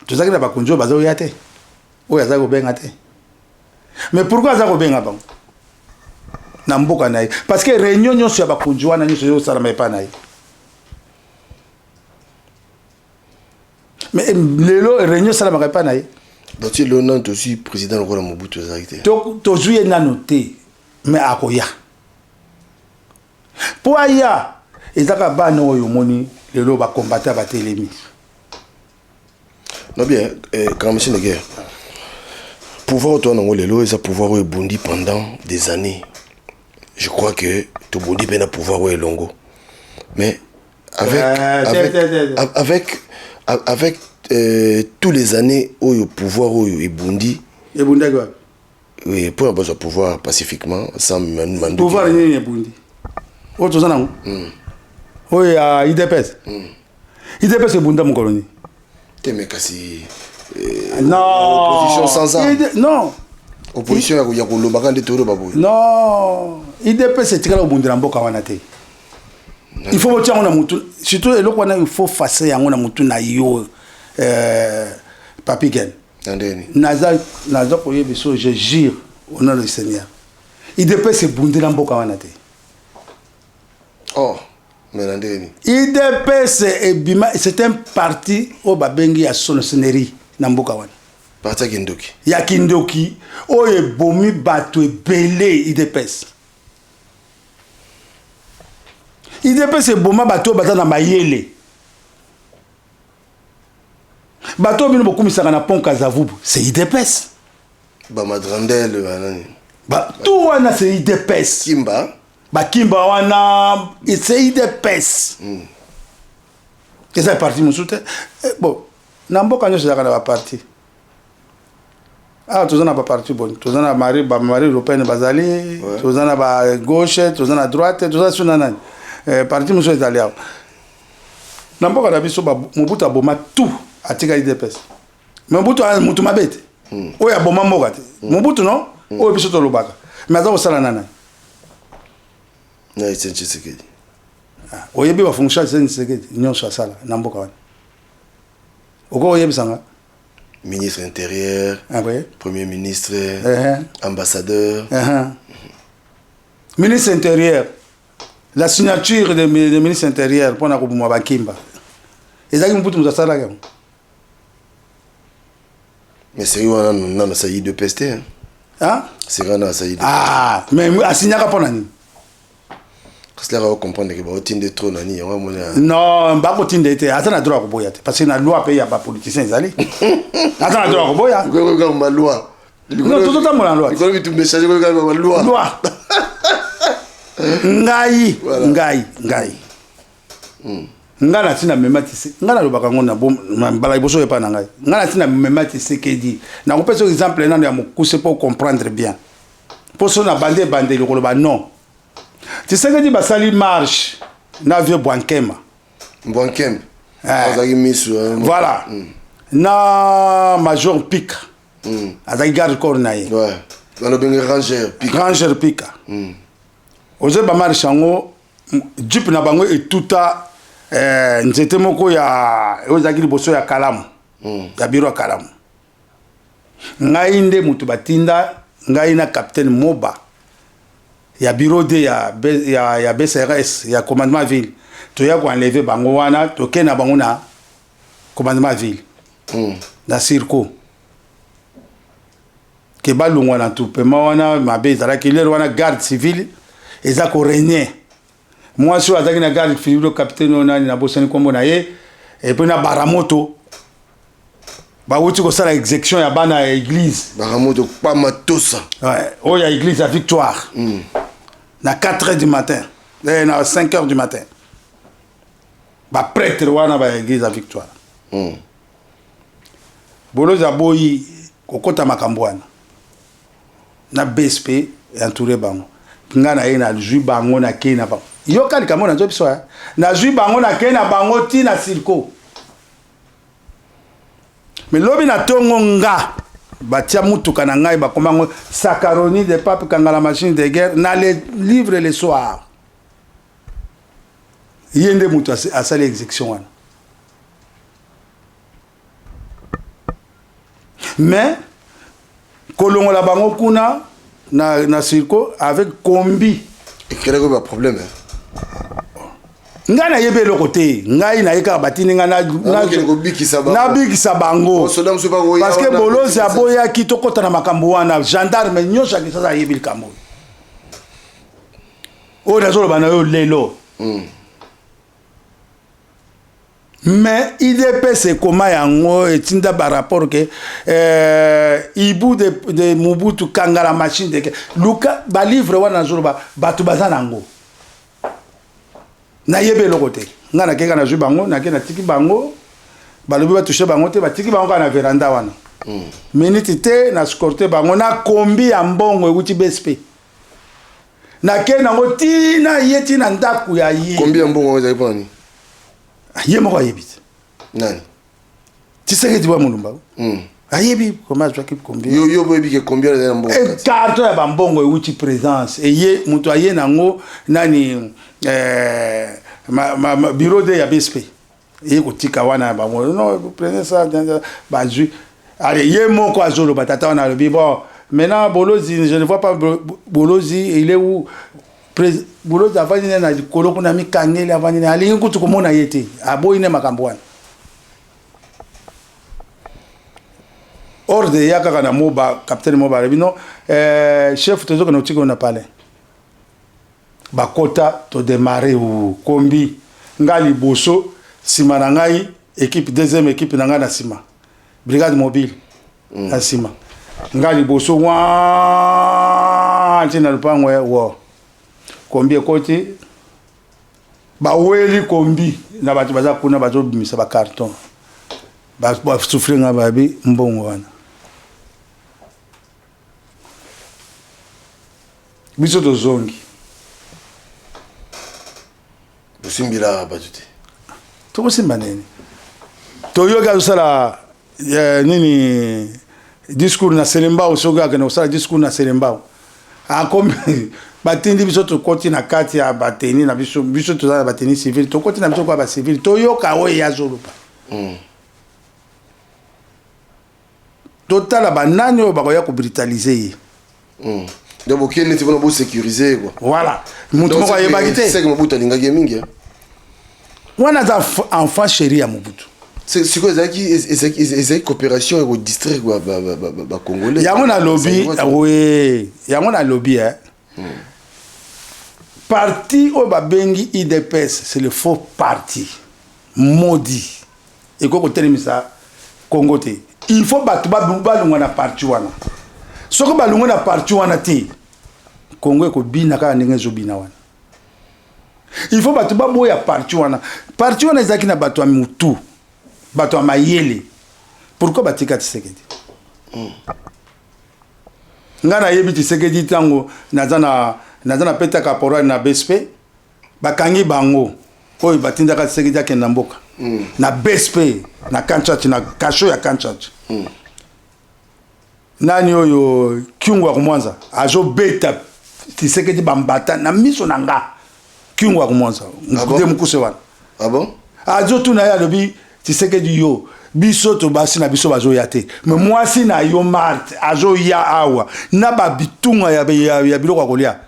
Tozalaki na bakonzi oyo bazoya te, oyo azalaki kobenga te. Mais pourquoi aza kobenga bango na mboka na ye? Parce que réunion nyonso ya bakonzi wana nyonso ezosalama epai na ye. Mais lelo réunion esalamaka epai na ye? Donc ti lelo nano tozwi président lokola Mobutu ezalaki te. Tozwi ye nano te, mais akoya. Mpo aya, ezaka bana oyo omoni lelo bakombata, batelemi. Non, bien, quand machine de guerre, pouvoir oyo toza nango lelo eza pouvoir oyo ebundi pendant des années. Je crois que tobundi mpe na pouvoir oyo elongo, mais avec, Eh, avec, te, te, te. avec tous les années oyo pouvoir oyo ebundi. Ebundaki wapi? Oui, mpo na bazwa pouvoir pacifiquement sans manduki. Pouvoir nini ebundi oyo toza nango, oyo ya UDPS? UDPS ebunda mokolo nini? Te, mais kasi Non. Opposition sans armes. Non. Opposition ya kolobaka nde toloba boye. Non, UDPS etikala kobundela mboka wana te. Il faut botia yango na mutu, surtout eloko wana, il faut fase yango na mutu na yo, Papi Gen. Na ndeni? Naza koyeba so, je jure au nom du Seigneur, UDPS ebundela mboka wana te. Oh, mais na ndeni? UDPS ebima, c'est un parti oyo babengi ya sorcellerie na mboka wana. Parti ya kindoki. Ya kindoki oyo ebomi bato ebele. UDPS, UDPS eboma bato oyo baza na mayele, bato oyo bino bokumisaka na pont Kasavubu, c'est UDPS. Bamadrandele, banani? Ba, tout wana c'est UDPS. Kimba. Bakimba wana, c'est UDPS. Eza parti mosusu te. Bon, na mboka nyonso ezalaka na baparti. Awa toza na baparti boni? Toza na Marie, ba Marie Le Pen bazali, toza na bagauche, toza na droite, toza so na nani, parti mosusu ezali awa na mboka na biso. Mobutu aboma tout, atika UDPS. Mobutu mutu mabe te, oyo aboma mboka te Mobutu, non, oyo biso tolobaka, mais aza kosala na nani? Na Etienne Tshisekedi. Oyebi bafonction ya Etienne Tshisekedi nyonso asala na mboka wana? Okoki oyebisanga? Ministre intérieur. Ah, oui. Premier ministre, ambassadeur. Ministre intérieur, la signature de ministre intérieur mpona koboma bakimba ezalaki Mobutu moto asalaki yango. Mais seri wana nano asali UDPS te, hein? Hein? Seri wana asali UDPS. Ah, mais asignaka mpo na nini? Kasi laka ocomprendre ke baotinde trop nani yango amoni. Non, bakotinda ye te, aza na droit ya koboya te, parce que na loi mpe ya bapoliticien ezali, aza na droit ya koboya. Maloi. Non, tozotambola na loi. Likolo bitumba echange, koyoka maloi. Loi. Ngai, ngai, ngai, ngai na ntina mema tise, ngai nalobaka yango na mbala liboso oyo epai na ngai. Ngai na ntina mema Tshisekedi, nakopesa exemple nano ya mokuse mpo comprendre bien, mpo so na bande ebandeli koloba non. Tshisekedi basali marche na vieux Bwankema. Mbwankembe. Eh. Azalaki misu, hein. Voilà, na major Pika, azalaki garde corps na ye. Ouais, balobenge Ranger Pika. Ranger Pika. Ozoyeba bamarche yango, jeep na bango etuta nzete moko ya oyo ezalaki liboso ya Kalamu, ya biro ya Kalamu. Ngai nde moto batinda ngai na capitaine Moba ya bureau de ya BCRS ya commandement ville, toya koenlever bango wana, tokei na bango na commandement ville, na circo, ke balongwa na attroupement wana mabe ezalaki. Lelo wana garde civile eza korégner. Mwasi oyo azalaki na garde civile, capitaine oyo nani, nabosani nkombo na ye, et puis na Baramoto bawuti kosala exécution ya bana ya église. Baramoto kpama tosa. Ouais, oyo ya église ya Victoire, na 4 heures du matin, na 5 heures du matin, baprêtre wana ba église ya Victoire. Bolozi aboyi kokɔta makambo wana na BSP entouré bango. Nga na ye nazwi bango, nakei na bango. Yoka likambo nazwi biso, nazwi bango, nakei na bango ti na circo. Mais lobi na ntongo, nga batia mutuka na ngai, bakoma yango Sakaroni de Pape Kangala, machine de guerre, na le livre le soir. Ye nde moto asali exécution wana. Mais kolongola bango kuna na circo avec kombi. Ekelaki baproblème. Ngai nayebi eloko te. Ngai naye kaka, batindi ngai nabikisa bango, parce que Bolozi aboyaki tokɔta na makambo wana. Gendarme nyonso ya Kinshasa ayebi likambo oyo nazoloba na yo lelo. Mais UDPS ekoma yango etinda ba rapport ke ibu de Mobutu kangala machine de luka ba livre wana nazoloba bato baza nango. Nayebi eloko te. Nga nakeka nazwi bango, nake natiki bango, balobi batouche bango te, batiki bango kaka na veranda wana. Minute te na escorte bango na kombi ya mbongo ewuti BSP. Nake nango ti na ye ti na ndako ya ye. Kombi ya mbongo ezali mpona nini? Ye moko ayebi te. Nani? Tshisekedi wa Mulumba. Ayebi koma azwaki kombi. Yo boyebi ke kombi ezali na mbongo. Carton ya bambongo ewuti présence. Eye moto aye nango nani bureau de ya BSP. Eye kotika wana bango. Non, vous prenez ça, bazwi. Allez, ye moko azoloba tata wana alobi bon, maintenant Bolozi, je ne vois pas Bolozi, il est où? Bolozi avandi na likolo kuna mikangeli avandi na alingi kutu komona ye te. Aboyi ne makambo wana. Ordre ya kaka na moba, capitaine moba alobi non, chef tozokende kotika na palais. Bakota to démarrer ou kombi nga liboso sima na ngai équipe deuxième équipe na ngai na sima. Brigade mobile na sima. Nga liboso wa ntina lupango ya wo. Kombi ekoti baweli kombi na bato baza kuna bazobimisa ba carton. Ba souffler nga babi mbongo wana. Biso tozongi. Bosimbila bato te. Tokosimba nini? Toyoki azosala nini discours na Selembao, soki akende kosala discours na Selembao. Akomi batindi biso tokoti na kati ya bateni na biso, biso toza na bateni civile, tokoti na biso kwa ba civile, toyoka oyo ya zoloba. Totala banani oyo bakoya ko brutaliser ye. Donc bokende neti mpona bosécuriser quoi. Voilà. Moto moko ayebaki te. C'est que Mobutu alingaki ye mingi, hein. Wana aza enfant chéri ya Mobutu. Sikoyo ezalaki coopération ya kodistraire ba Congolais. Yango nalobi, oui, yango nalobi, hein. Parti oyo babengi UDPS, c'est le faux parti. Maudit. Ekoki kotelemisa Congo te. Il faut bato balongwa na parti wana. Soki balongwa na parti wana te, Congo ekobina kaka ndenge ezobina wana. Il faut bato baboya parti wana. Parti wana ezalaki na bato ya mutu, bato ya mayele. Pourquoi batika Tshisekedi? Nga nayebi Tshisekedi ntango naza na peta caporal na BSP, bakangi bango oyo batindaka Tshisekedi akende na mboka. Na BSP, na Kanchachi, na kasho ya Kanchachi. Nani oyo Kyungu ya Kumwanza azobeta Tshisekedi bambata na miso na nga. Kyungu ya Kumwanza, Ah bon? Nde mokuse wana. Ah bon? Azotuna ye alobi Tshisekedi yo biso to basi na biso bazoya te. Mais mwasi na yo Marthe azoya awa na ba bitunga ya biloko ya kolia.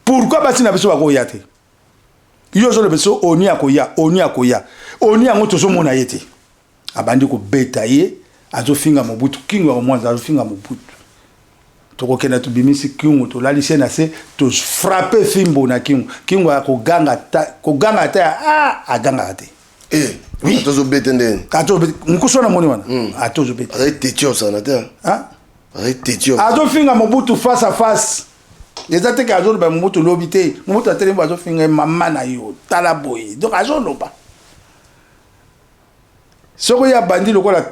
Pourquoi basi na biso bakoya te? Yo ozoloba biso oni akoya, oni akoya. Oni yango tozomona ye te. Abandi kobeta ye, azofinga Mobutu, Kyungu ya Kumwanza azofinga Mobutu. Tokokenda tobimisi Kyungu, tolalisi ye na se, tofrappe fimbo na Kyungu. Kyungu akoganga ta, koganga ta ya, ah, agangaka te. Oui. Atozobeta ndeni. Atozobeta. Nkusu wana moni wana? Atozobeta. Azali têtu osana te, hein? Hein? Azali têtu. Azofinga Mobutu face à face. Eza te ke azoloba Mobutu lobi te. Mobutu atelemi azofinga ye mama na yo, tala boye. Donc azoloba. Soko ya bandi lokola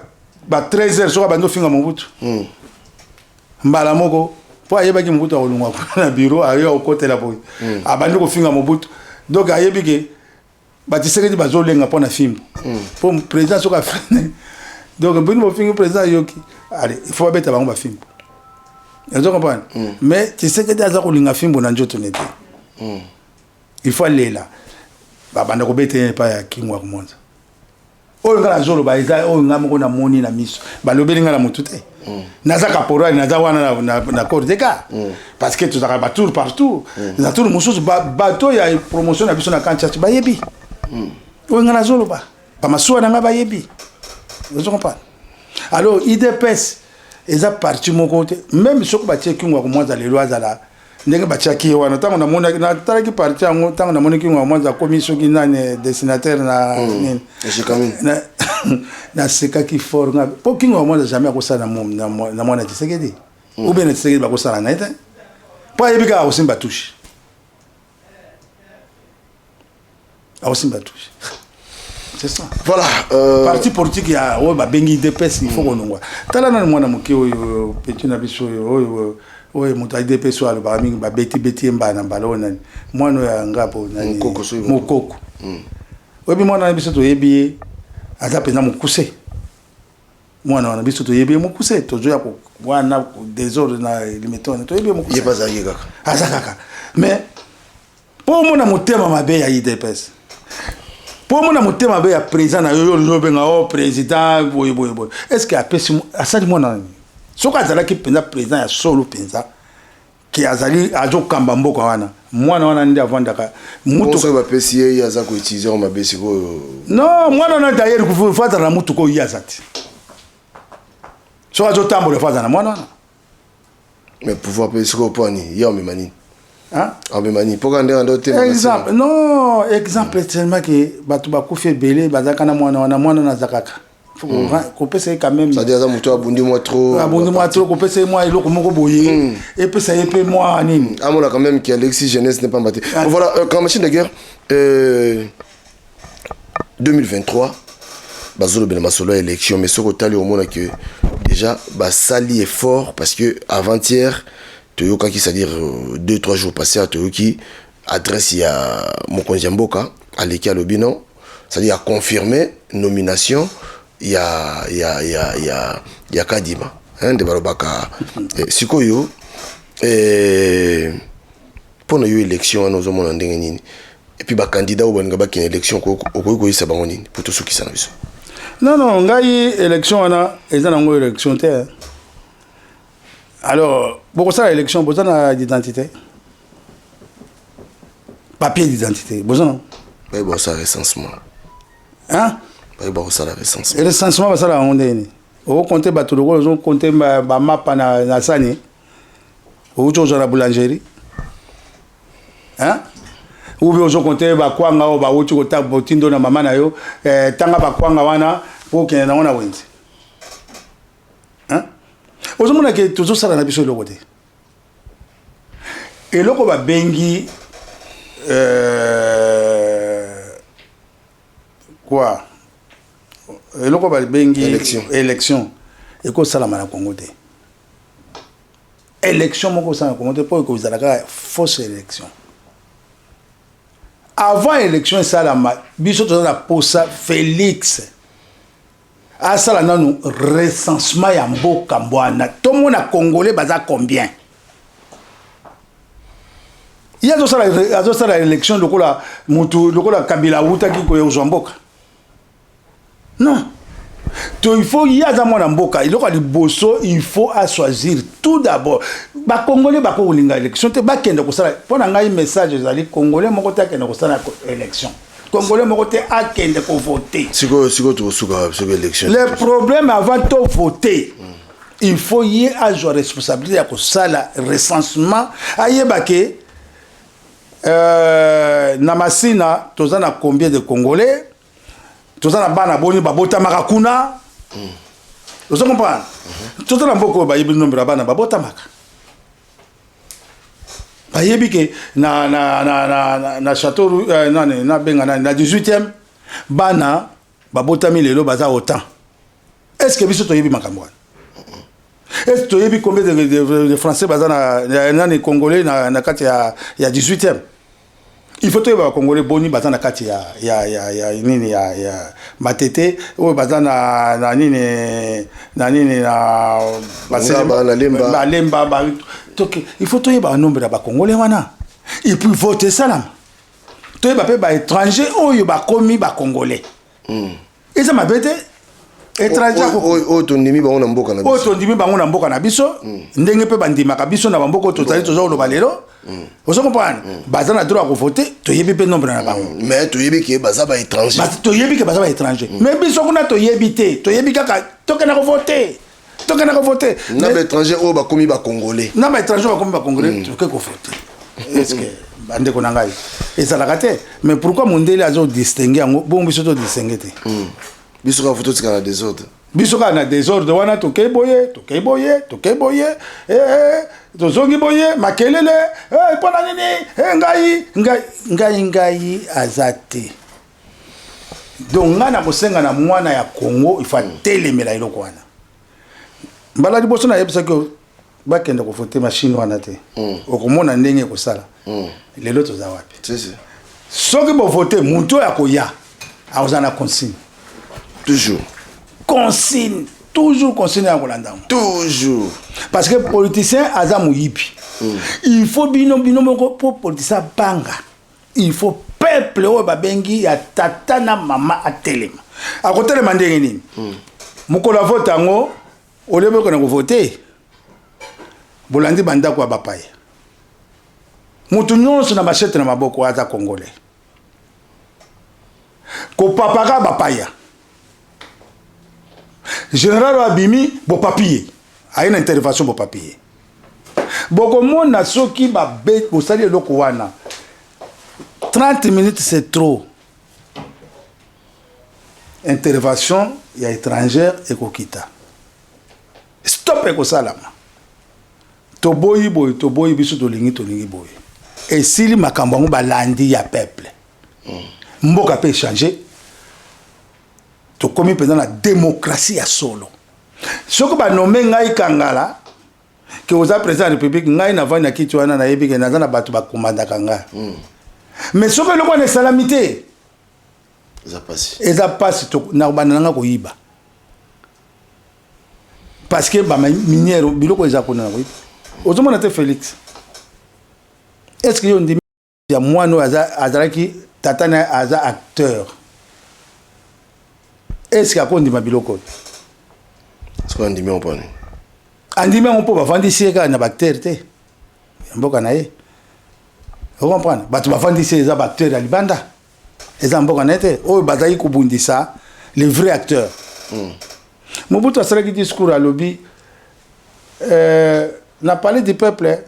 ba 13 heures, soko abandi ofinga Mobutu. Mbala moko, po ayebaki Mobutu akolongwa kuna na bureau, aye akotela boye. Abandi kofinga Mobutu. Donc ayebi ke ba Tshisekedi bazolenga mpo na fimbo. Po président soko afrene. Donc bino bofingi président ayoki. Allez, il faut babeta bango ba fimbo. Ozo comprendre? Mais Tshisekedi aza kolinga fimbo na nzoto ne te. Il faut alela. Babanda kobeta ye epai ya Kyungu wa Kumwanza. Oyo nga nazoloba eza oyo nga moko namoni na miso. Balobeli nga na motu te. Naza caporal, naza wana na corps de garde. Parce que tozalaka ba tour partout. Na tour mosusu, bato ya promotion na biso na Kanchachi bayebi. Oyo nga nazoloba. Ba masuwa na nga bayebi. Ozo comprendre? Alors IDPS eza parti moko te. Même soki batie Kyungu wa Kumwanza lelo azala Ndenge batiaki ye wana, ntango namonaki, natalaki parti yango, ntango namonaki Kingo Mwanza akomi soki nani, dessinateur na nini, nasekaki fort nga, mpo Kingo Mwanza jamais akosala na mwana Tshisekedi ou bien na Tshisekedi bakosala na ye te, mpo ayebi kaka akosimba touche, akosimba touche, c'est ça. Voilà. Parti politique ya oyo babengi UDPS, il faut kolongwa. Tala nani, mwana moke oyo, petit na biso oyo, oyo moto ya UDPS oyo alobaka mingi, babeti-beti ye mbala na mbala, oyo nani, mwana oyo ya ngapo nani? Mokoko, soki Mokoko. Oyebi mwana na biso, toyebi ye, aza mpenza mokuse. Mwana wana, biso toyebi ye mokuse, tozoya wana désordre na Limete wana, toyebi ye mokuse. Ye mpe azalaki kaka. Aza kaka, mais mpo omona motema mabe ya UDPS, mpo omona motema mabe ya président na yo, yo olingi obenga o président boye boye boye, est ce que apesi, asali mwana nani? Soki azalaki mpenza président ya solo mpenza, ke azali azokamba mboka wana, mwana wana nde avandaka. Mutu soki bapesi ye, ye aza koutiliser yango mabe sikoyo. Non, mwana wana d'ailleurs faut azala na mutuka oyo ye aza te. Soki azotambola, faut azala na mwana wana. Mais pouvoir mpe sikoyo, mpo ani ye amema nini? Hein? Amema nini? Mpo kaka ndenge ando te. Exemple, non, exemple tellement ke bato bakufi ebele, bazalaka na mwana wana. Mwana wana aza kaka, faut kopesa ye quand même. C'est-à-dire aza moto abundi mwa trop. Abundi mwa trop, kopesa ye mwa eloko moko boye, epesa ye mpe mwa nini. Amona quand même qu'Alexis jeunesse n'est pas mbaté. Ah. Voilà, quand machine de guerre, 2023 bazolobela masolo ya élection, mais soki otali, omona que déjà basali effort, parce que avant-hier toyokaki, c'est-à-dire 2, 3 jours passé, toyoki adresse ya mokonzi ya mboka, aleki, alobi non, c'est-à-dire aconfirmé nomination ya Kadima, hein, nde balobaka. Sikoyo, mpo na yo, élection wana ozomona ndenge nini? Et puis bacandidat oyo balinga bakende élection, okoki koyisa bango nini mpo tosukisa na biso? Non, ngai élection wana eza nango élection te, hein. Alors bokosala élection, boza na d'identité, papier d'identité boza nango? Bayeba kosala recensement. Hein? Bayeba kosala recensement. Recensement basala yango ndenge nini? Okokonte bato lokola ozokonte bamapa na sani outi ozwa na boulangerie, hein? Ou bien ozokonte bakwanga oyo bauti kota botindo na mama na yo, tanga bakwanga wana mpo okende nango na wenze, hein? Ozomona ke tozosala na biso eloko te. Eloko babengi quoi, eloko babengi Élection. Élection ekosalama na Congo te. Élection moko osala na Congo te, mpo ekozala kaka fausse élection. Avant élection esalama, biso toza na posa Félix asala nanu recensement ya mboka mbwana, tomona Congolais baza combien. Ye azosala élection lokola mutu, lokola Kabila awutaki kozwa mboka. Non, to il faut ye aza mwana mboka, eloko ya liboso il faut achoisir tout d'abord Bacongolais bakokolinga élection te, bakende kosala. Mpo na ngai, message ezali: Congolais moko te akende kosala élection, Congolais moko te akende kovote. Sikoyo tokosuka soki élection. Le problème, avant to voter, il faut ye azwa responsabilité ya kosala recensement, ayeba ke na Masina toza na combien de Congolais, toza na bana boni babotamaka kuna. Ozo comprendre? Toza na mboka oyo bayebi nombre ya bana babotamaka, bayebi ke na château, nani nabenga nani, na 18e, bana babotami lelo baza autant. Est ce que biso toyebi makambo wana? Est ce que toyebi combien de Français baza na nani, Congolais na kati ya 18e? Il faut toyeba Bacongolais boni baza na kati ya nini, ya Matete, oyo baza na nini na Ngaba, na Lemba. Balemba donc il faut toyeba banombre ya Bacongolais wana, et puis vote esalama, toyeba mpe baétranger oyo bakomi Bacongolais. Eza mabe te, étranger oyo tondimi bango na mboka na oyo biso. Tondimi bango na mboka na biso, ndenge mpe bandimaka biso na bamboka oyo tozali, toza koloba lelo. Ozo comprendre? Baza na droit ya kovote, toyebi mpe nombre na bango. Mais toyebi ke baza baétranger. Toyebi ke baza baétranger, mais biso kuna toyebi te. Toyebi kaka tokenda kovote. Tokende kovote. Na baétranger oyo bakomi bacongolais. Na baétranger bakomi bacongolais, toke kovote. Est ce que, bandeko na ngai, ezalaka te? Mais pourquoi mondele azodistingue yango bongo, biso todistingue te? Biso kaka foto tika na désordre. Biso kaka na désordre wana. Tokei boye, tokei boye, tokei boye, tozongi boye, makelele mpo na nini? Ngai ngai ngai ngai aza te. Donc ngai na kosenga na mwana ya Congo, il faut atelemela eloko wana. Mbala liboso nayebisaki yo, bakende kovote machine wana te, okomona ndenge ekosala. Lelo toza wapi? Si, si. Soki bovote, motu oyo akoya akozala na consigne. Toujours. Consigne, toujours consigne ya kolanda yango. Toujours. Parce que politicien aza moyibi. Il faut bino bino moko, mpo politicien abanga, il faut peuple oyo babengi ya tata na mama atelema. Akotelema ndenge nini? Mokolo ya vote yango, olie bokende kovote, bolandi bandako ya bapaya, motu nyonso na machette na maboko, aza congolais, kopapaka bapaya. Général oyo abimi, bopapi ye, aye na intervention, bopapi ye. Bokomona soki babe bosali eloko wana, 30 minutes, c'est trop. Intervention ya étrangère ekokita, stop ekosalama. Toboyi boye, toboyi, biso tolingi, tolingi boye. Esili makambo yango, balandi ya peuple. Mboka mpe échange, tokomi mpenza na démocratie ya solo. Soki banome ngai Kangala ke oza président ya république, ngai navandi na kiti wana, nayebi ke naza na bato bakomandaka ngai. Mais soki eloko wana esalami te, eza pasi. Eza pasi. Nakobanda nanga koyiba, parce que baminière, biloko eza kuna na koyiba. Ozomona te Félix? Est ce que yo ndimi ya mwana oyo azalaki tata na ye aza acteur? Est ce que akondima biloko oyo? Soki andimi yango, mponi? Andimi yango mpo bavandisi ye kaka na baacteur te ya mboka na ye. Ocomprendre? Bato bavandisi ye eza baacteur ya libanda, eza mboka na ye te oyo bazalaki kobundisa les vrais acteurs. Mobutu asalaki discours, alobi na Palais du Peuple,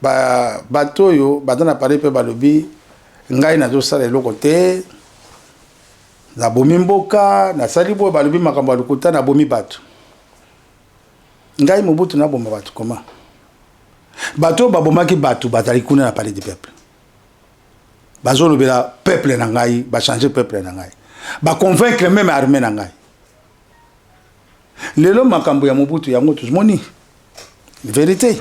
bato oyo baza na palais mpe balobi ngai nazosala eloko te, nabomi mboka, nasali boye. Balobi makambo ya lokuta, nabomi bato. Ngai Mobutu naboma bato koma? Bato oyo babomaki bato bazali kuna na Palais du Peuple, bazolobela peuple na ngai, bachange peuple na ngai, baconvaincre même armée na ngai. Lelo makambo ya Mobutu yango tozomoni vérité.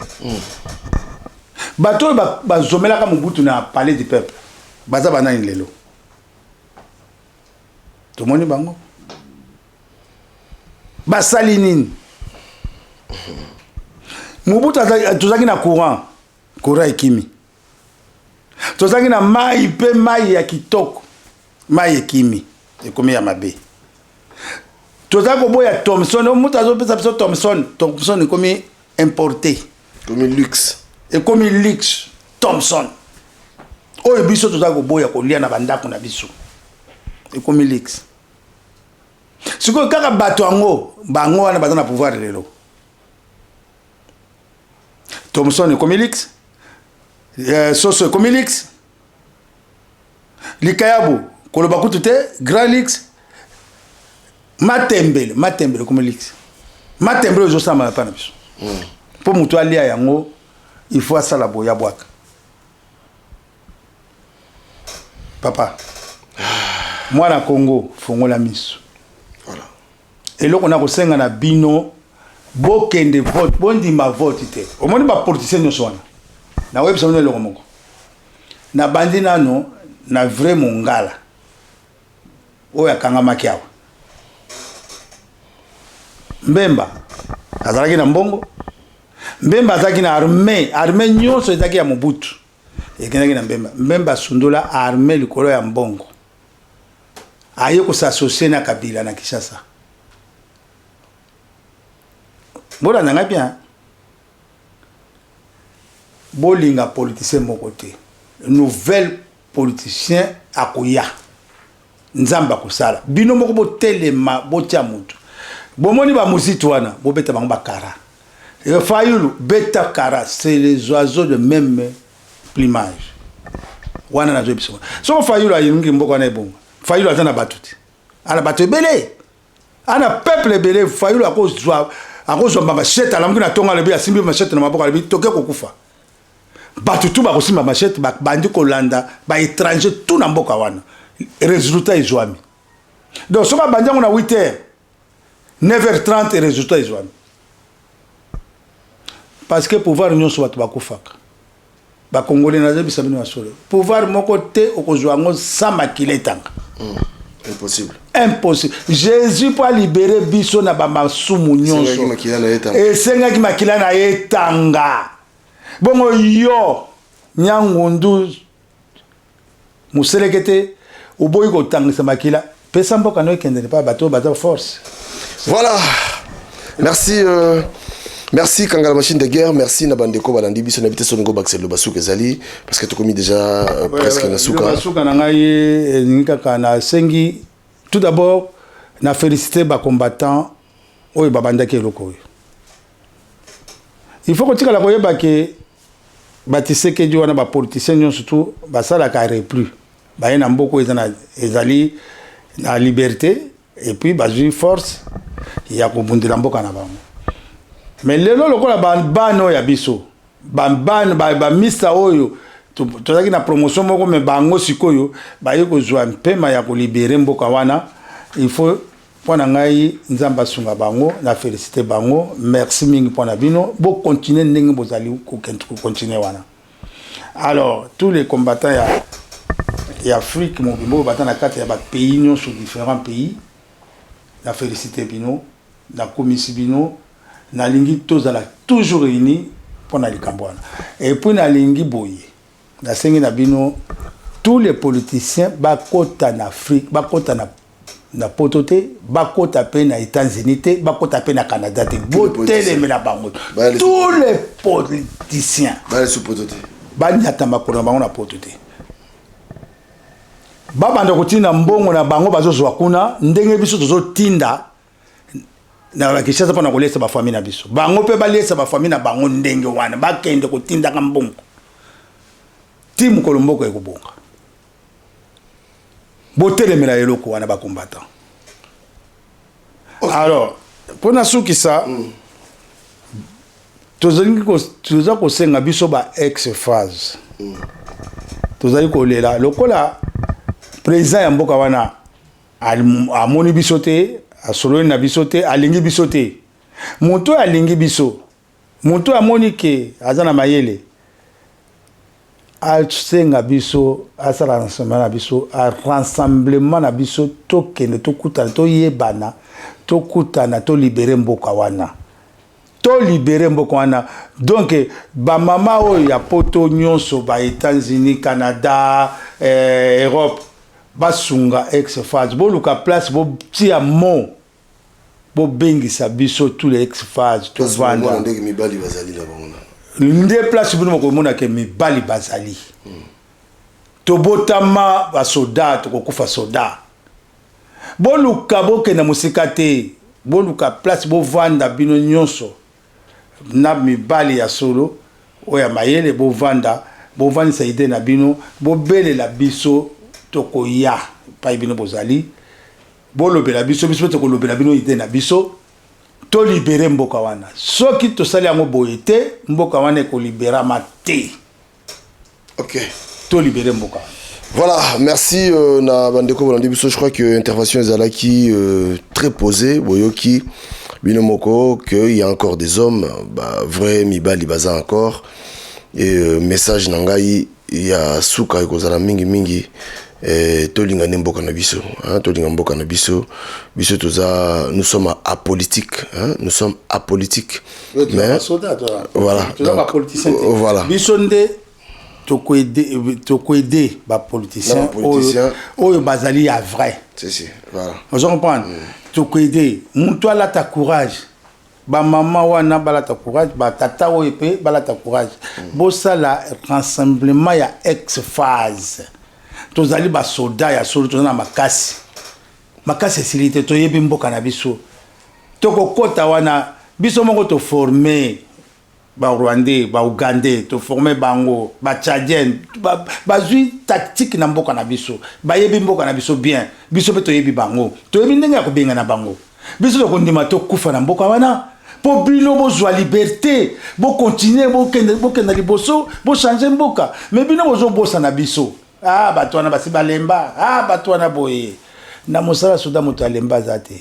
Bato oyo bazomelaka Mobutu na Palais du Peuple baza banani? Lelo tomoni bango basali nini? Mobutu, tozalaki na courant, courant ekimi. Tozalaki na mai mpe mai ya kitoko, mai ekimi, ekomi ya mabe. Tozali koboya Thomson, moto azopesa biso Thomson, Thomson ekomi importé. Ekomi luxe. Ekomi luxe. Thomson oyo biso tozali koboya kolia na bandako na biso ekomi luxe. Sikoyo kaka bato yango, bango wana baza na pouvoir lelo. Thomson ekomi luxe, soso ekomi luxe, likayabu koloba kutu te, grand luxe, matembele, matembele ekomi luxe. Matembele oyo ezosalama epa na biso, mpo moto alia yango, il faut asala boye, abwaka. Papa, mwana Congo, fongola miso. Voilà. Eloko na kosenga na bino, bokende vote, bondima vote te. Omoni bapoliticien nyonso wana, nakoyebisa bino eloko moko. Nabandi nano na vrai mongala oyo akangamaki awa, Mbemba. Azalaki na mbongo, Mbemba azalaki na armée. Armée nyonso ezalaki ya Mobutu, ekendaki na Mbemba. Mbemba asundola armée likolo ya mbongo, aye kos'associer na Kabila na Kinshasa. Bolanda ngai bien, bolinga politicien moko te. Nouvelle politicien akoya, Nzambe akosala. Bino moko botelema, botia motu. Bomoni ba Muzito wana, bobeta bango ba kara. Fayulu beta kara, c'est les oiseaux de même plumage. Wana nazoyebisa wana. Soko Fayulu alingi mboka wana ebonga. Fayulu aza na bato te. Ana bato ebele. Ana peuple ebele. Fayulu akozwa akozwa ba machette, alamuki na tongo, alobi, asimbi machette na maboko, alobi toke kokufa. Bato tu bakosimba machette, bandi kolanda ba étranger tout na mboka wana. Résultat ezwami. Donc soki abandi yango na 8 heures, 9h30 résultat ezwami. Parce que pouvoir nyonso bato bakufaka. Bakongole, nazobisa bino ya solo, pouvoir moko te okozwa yango sans makila etanga. Impossible. Impossible. Jésus, mpo alibérer biso na bamasumu nyonso, esengaki makila na ye etanga. Bongo yo nyangundu moseleke te, oboyi kotangisa makila, pesa mboka no ekendele mpa bato oyo baza force. Voilà, merci, merci Kangala Machine de Guerre, merci na bandeko balandi biso. Na bite soningo bakisa liloba suka ezali, parce que tokomi déjà presque na suka. Suka na ngai elingi kaka nasengi tout d'abord na félicité bacombattant oyo babandaki eloko oyo. Il faut kotikala koyeba ke batisekedi wana, bapoliticien nyonso tu basalaka repli, baye na mboka oyo ezali na liberté, et puis bazwi force ya kobundela mboka na bango. Mais lelo, lokola bana oyo ya biso, bana bamista oyo tozalaki na promotion moko, me bango sikoyo baye kozwa mpema ya kolibérer mboka wana, il faut mpo na ngai Nzambe asunga bango. Na félicité bango, merci mingi mpo na bino. Bocontinuer ndenge bozali kocontinuer wana. Alors tous les combattants ya Afrique mobimba oyo baza na kati ya bapays nyonso, différents pays, na félicité bino, nakomisi bino. Nalingi tozala toujours réunis mpo na likambo wana. Et puis nalingi boye, nasengi na bino, tous les politiciens bakota na Afrique, bakota na poto te, bakota mpe na États-Unis te, bakota mpe na Canada te, botelemela bango. Tous les politiciens banyata makolo na bango na poto te, babanda kotinda mbongo na bango bazozwa kuna, ndenge biso tozotinda na Kinshasa mpona kolesa bafamille na biso, bango mpe balesa bafamille na bango ndenge wana. Bakende kotindaka mbongo ti mokolo mboka ekobonga. Botelemela eloko wana, bacombattant. Alors mpo nasukisa, toza kosenga biso ba ex FAZ, tozali kolela lokola président ya mboka wana amoni biso te, asololi na biso te, alingi biso te. Moto oyo alingi biso, moto oyo amoni ke aza na mayele, asenga biso asala rassemblement na biso, rassemblement na biso, tokende tokutana, toyebana, tokutana, tolibérer mboka wana, tolibérer mboka wana. Donc bamama oyo ya poto nyonso, ba États-Unis, Canada, Europe, basunga ex FAZ, boluka place, botia mo, bobengisa biso tous les ex FAZ, tovanda. Ndenge mibali bazali na bango. Nde place bino bokomona ke mibali bazali. Tobotama basoda, tokokufa soda. Boluka, bokenda mosika te, boluka place, bovanda bino nyonso na mibali ya solo oyo ya mayele, bovanda, bovandisa idée na bino, bobelela biso, tokoya epai bino bozali, bolobela biso, biso mpe tokolobela bino idée na biso, tolibérer mboka wana. Soki tosali yango boye te, mboka wana ekoliberama te. Tolibérer mboka wana. Voilà, merci na bandeko bolandi biso. Je crois que intervention ezalaki très posée. Boyoki bino moko que il y a encore des hommes, bah, vrai mibali baza encore. Et message na ngai ya suka ekozala mingi mingi, tolinga nde mboka na biso, hein, tolinga mboka na biso. Biso toza, nous sommes apolitiques, hein, nous sommes apolitiques. Mais voilà, donc, voilà. Biso nde tokoaider bapoliticien oyo bazali ya vrai. Si, si, voilà. Ozo comprendre? Tokoaider moto alata courage, bamama wana balata courage, batata oyo mpe balata courage. Bosala rassemblement ya ex FAZ. Tozali basoda ya solo, toza na makasi, makasi esili te, toyebi mboka na biso. Tokokota wana biso moko toforme ba rwandais, ba ougandais, toforme bango, ba tchadien, bazwi tactique na mboka na biso, bayebi mboka na biso bien, biso mpe toyebi bango, toyebi ndenge ya kobengana bango. Biso tokondima tokufa na mboka wana mpo bino bozwa liberté, bokontinue, bokende, bokenda liboso, bochange mboka. Me bino bozobosana biso. Ah, bato wana basi balemba. Ah, bato wana boye. Na mosala soda moto alemba aza te.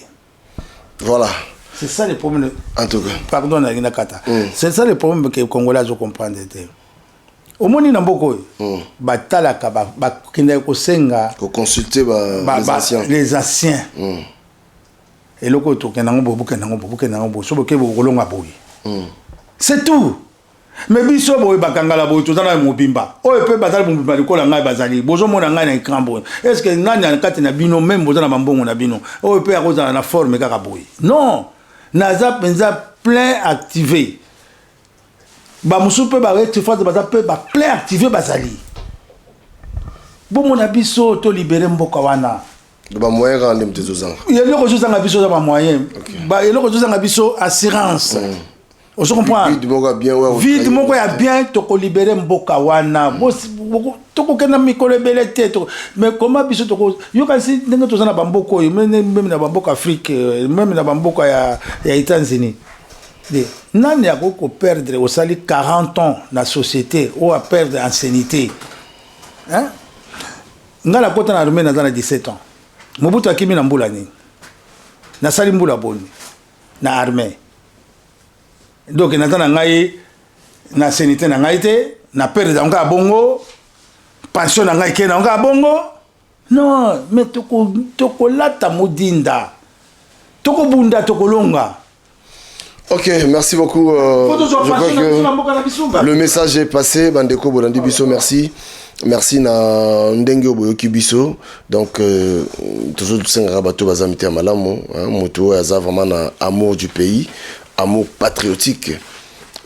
Voilà. C'est ça le problème. En tout cas. Pardon, na kata. C'est ça le problème que Congolais azo comprendre te. Omoni na mboka oyo batalaka, bakendaka kosenga, koconsulter ba, les anciens. Les anciens. Eloko oyo tokenda yango boye, bokenda yango boye, bokenda yango boye, so boke bokolonga boye. C'est tout. Mais biso boye bakangala boye, toza na mobimba oyo mpe bazali mobimba likola ngai, bazali bozomona ngai na écran boye. Est ce que nani na kati na bino, même boza na bambongo na bino, oyo mpe akozala na forme kaka boye? Non, naza mpenza plein activé. Bamosusu mpe barectifase baza mpe baplein activé, bazali bomona biso tolibere mboka wana. Bamoyen kaka nde moto ezozanga. Eloko ezozanga biso eza bamoyen, eloko ezozanga biso assurance. Ozo comprendre? Vide moko ya bien oyo. Vide moko ya bien, tokolibere mboka wana. Tokokenda mikolo ebele te. Mais comment biso toko yokanisi ndenge toza na bamboka oyo, même na bamboka Afrique, même na bamboka ya États-Unis, nani akoki koperdre? Osali 40 ans na société oyo, aperdre ancienneté, hein? Ngai nakota na armée naza na 17 ans. Mobutu akimi na mbula nini? Nasali mbula boni na armée? Donc naza na ngai na ancienneté na ngai te, na perdre yango kaka bongo, pension na ngai ke na yango kaka bongo. Non, mais tokolata modinda, tokobunda, tokolonga. Ok, merci beaucoup. Je crois que le message est passé. Bandeko bolandi biso, merci. Merci na ndenge boyoki biso. Donc, toujours tosengaka bato baza mitema malamu, hein, moto oyo aza vraiment na amour du pays, amour patriotique.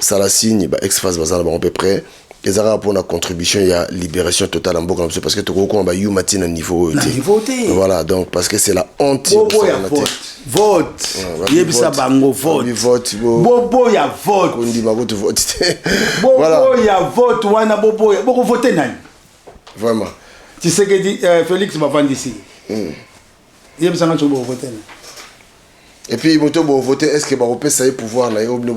Sala signe, ba ex-FAZ baza na bango peu près. Ezalaka mpona contribution ya libération totale ya mboka na biso, parce que tokokoma bayuma ti na niveau oyo te. Voilà, donc parce que c'est la honte. Boboya vote, vote, yebisa bango vote, boboya vote. Kondima kutu vote te. Boboya vote wana, boboya. Bokovote nani? Vraiment. Tshisekedi, Félix bavandisi. Yebisanga soki bokovote nani. Et puis moto bovote, est ce que bakopesa ye pouvoir na ye obino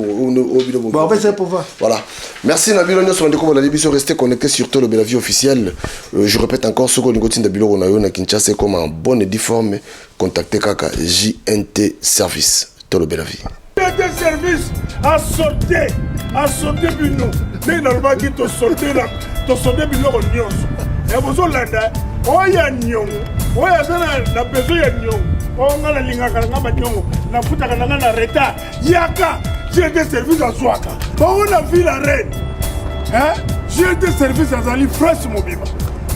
Bakopesa ye pouvoir. Voilà, merci na bino nyonso bandeko bolandi biso. Restez connectés sur Tolobela Vie officielle. Je répète encore, soki olingi otinda biloko na yo na Kinshasa ekoma en bonne et due forme, contacte kaka JNT Service. Tolobela Vie. JNT Service asorte, asorte bino ndenge nalobaki, tosorte, tosorte biloko nyonso ya bozolanda oyo ya niongo, oyo aza na besoin ya niongo, oyo nga nalingaka na nga baniongo, nafutaka na nga na retard, yaka GT Service azwaka bango na ville ya Reine. GT Service azali fresh mobimba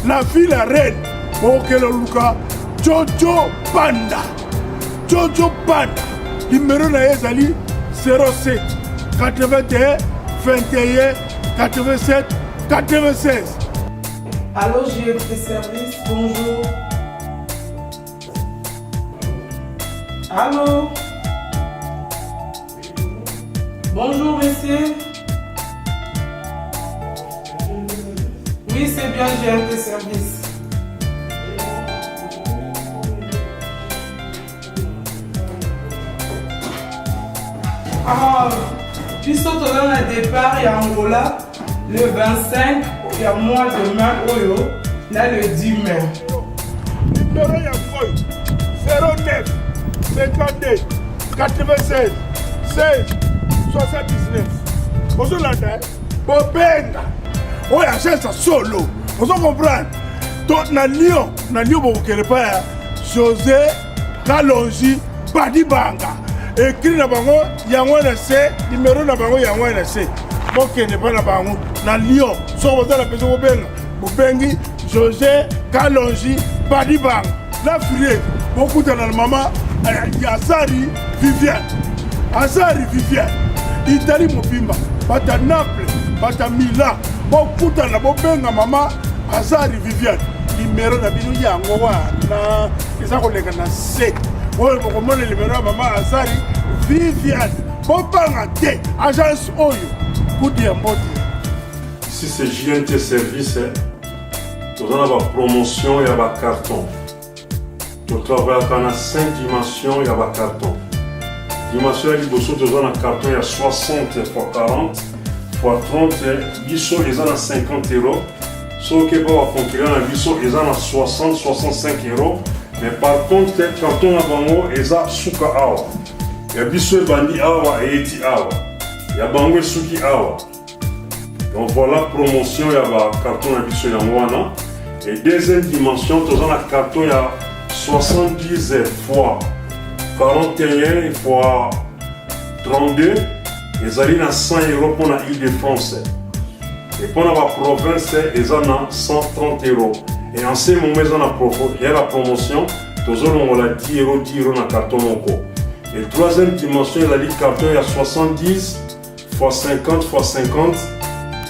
na ville ya Reine. Bokokende luka Jojo Panda. Jojo Panda, numero na ye ezali 07 81 21 87 96. Allô, GFT Service, bonjour. Allô? Bonjour, monsieur. Oui, c'est bien GMT Service. Ah, biso toza na départ ya Angola le 25 ya mois de mai oyo na le 10 mai. Numéro ya oyo 09 52 96 16 79. Ozolanda, bobenga oyo agence ya solo. Ozo comprendre? To na Lyon, na Lyon bokokende pa ya José Kalonji Badibanga. Écrit na bango yango na se, numéro na bango yango na se. Bokende mpa na bango na Lyon. Soki boza na besoin kobenga, bobengi José Kalonji Badibanga. Na Firenze bokutana na mama Azari Viviane, Azari Viviane. Italie mobimba, bata Naples, bata Milan, bokutana, bobenga mama Azari Viviane. Numero na bino yango wana eza koleka na se oyo, bokomona numero ya mama Azari. Viviane, bobanga te, agence oyo kudu ya mbote. Ici c'est JNT Service, toza na ba promotion ya ba carton. Totravayaka na 5 dimensions ya ba carton. Dimension ya liboso toza na carton ya 60 x 40 x 30, biso eza na 50 euros. Soki ba ba concurrent na biso eza na 60 65 euros, mais par contre carton na bango eza suka awa. Ya biso ebandi awa eyeti awa, ya bango esuki awa. Donc voilà promotion ya ba carton na biso yango wana. Et deuxième dimension toza na carton ya 70 fois 41 fois 32, ezali na 100 euros mpona Île-de-France. Et mpona ba province eza na 130 euros. Et en ce moment eza na ya la promotion, tozolongola 10 euros 10 euros na carton moko. Et troisième dimension ezali carton ya 70 fois 50 fois 50,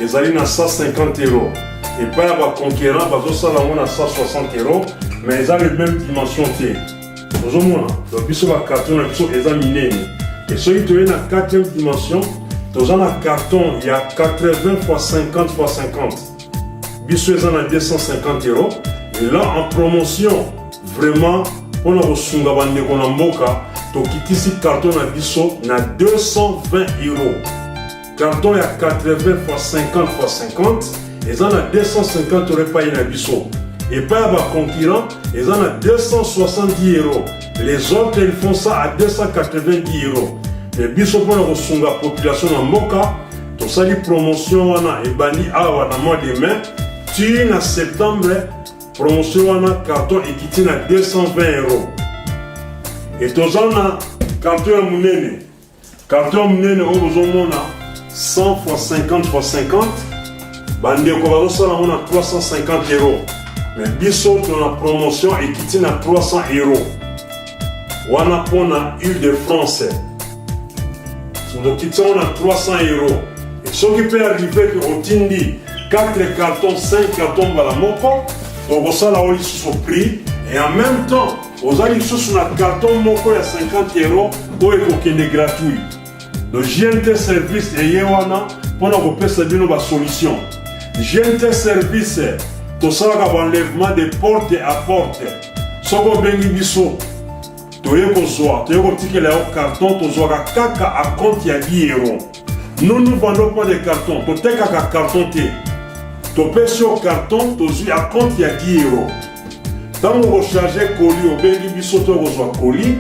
ezali na 150 euros. Epai ya baconcurrent bazosala yango na 160 euros, mais eza le même dimension te, ozomona. Donc biso bacarton na biso eza minene. Et soki toye na quatrième dimension, toza na carton ya 80 fois 50 fois 50, biso eza na 250 euros. Et là en promotion vraiment mpona kosunga bandeko na mboka, tokitisi carton na biso na 220 euros. Carton ya 80 fois 50 fois 50 eza na 250 euros epai na biso. Epai ya baconcurrent eza na 270 euros. Les autres, ils font ça à 290 euros. Mais biso mpona kosunga population na mboka, tosali promotion wana ebandi awa na mois de mai ti na septembre. Promotion wana, carton ekiti na 220 euros. E toza na carton ya monene. Carton ya monene oyo bozomona, 100 fois 50 fois 50, bandeko bazosala yango na 350 euros, mais biso tona promotion ekiti na 300 euros wana mpona Île-de-France. Tokiti yango na 300 euros. E soki mpe arrive ke otindi 4 carton, 5 carton mbala moko, tokosala oyo lisusu prix. Et en même temps oza lisusu na carton moko ya 50 euros oyo ekokende gratuit. Donc GNT Service eye wana mpona kopesa bino basolution. GNT Service tosalaka baenlèvement de porte à porte. Soki obengi biso, toye kozwa, toye kotikela yo carton, tozwaka kaka acompte ya 10 euros. Nous, nous vendons pas de carton, totekaka carton te. Topesi yo carton, tozwi acompte ya 10 euros. Ntango okocharge colis, obengi biso, to kozwa colis.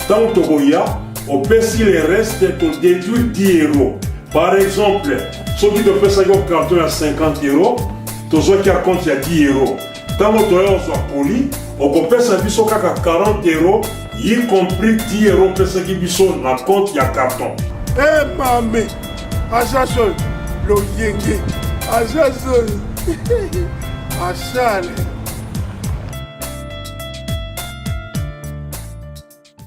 Ntango tokoya, opesi le reste, todéduire 10 euros. Par exemple, soki topesaki yo carton ya 50 euros, tozwaki acompte ya 10 euros, ntango toya kozwa colis, okopesa biso kaka 40 euros, y compris 10 euros opesaki biso na compte ya carton. E mame, agence oyo loyenge, agence oyo asale.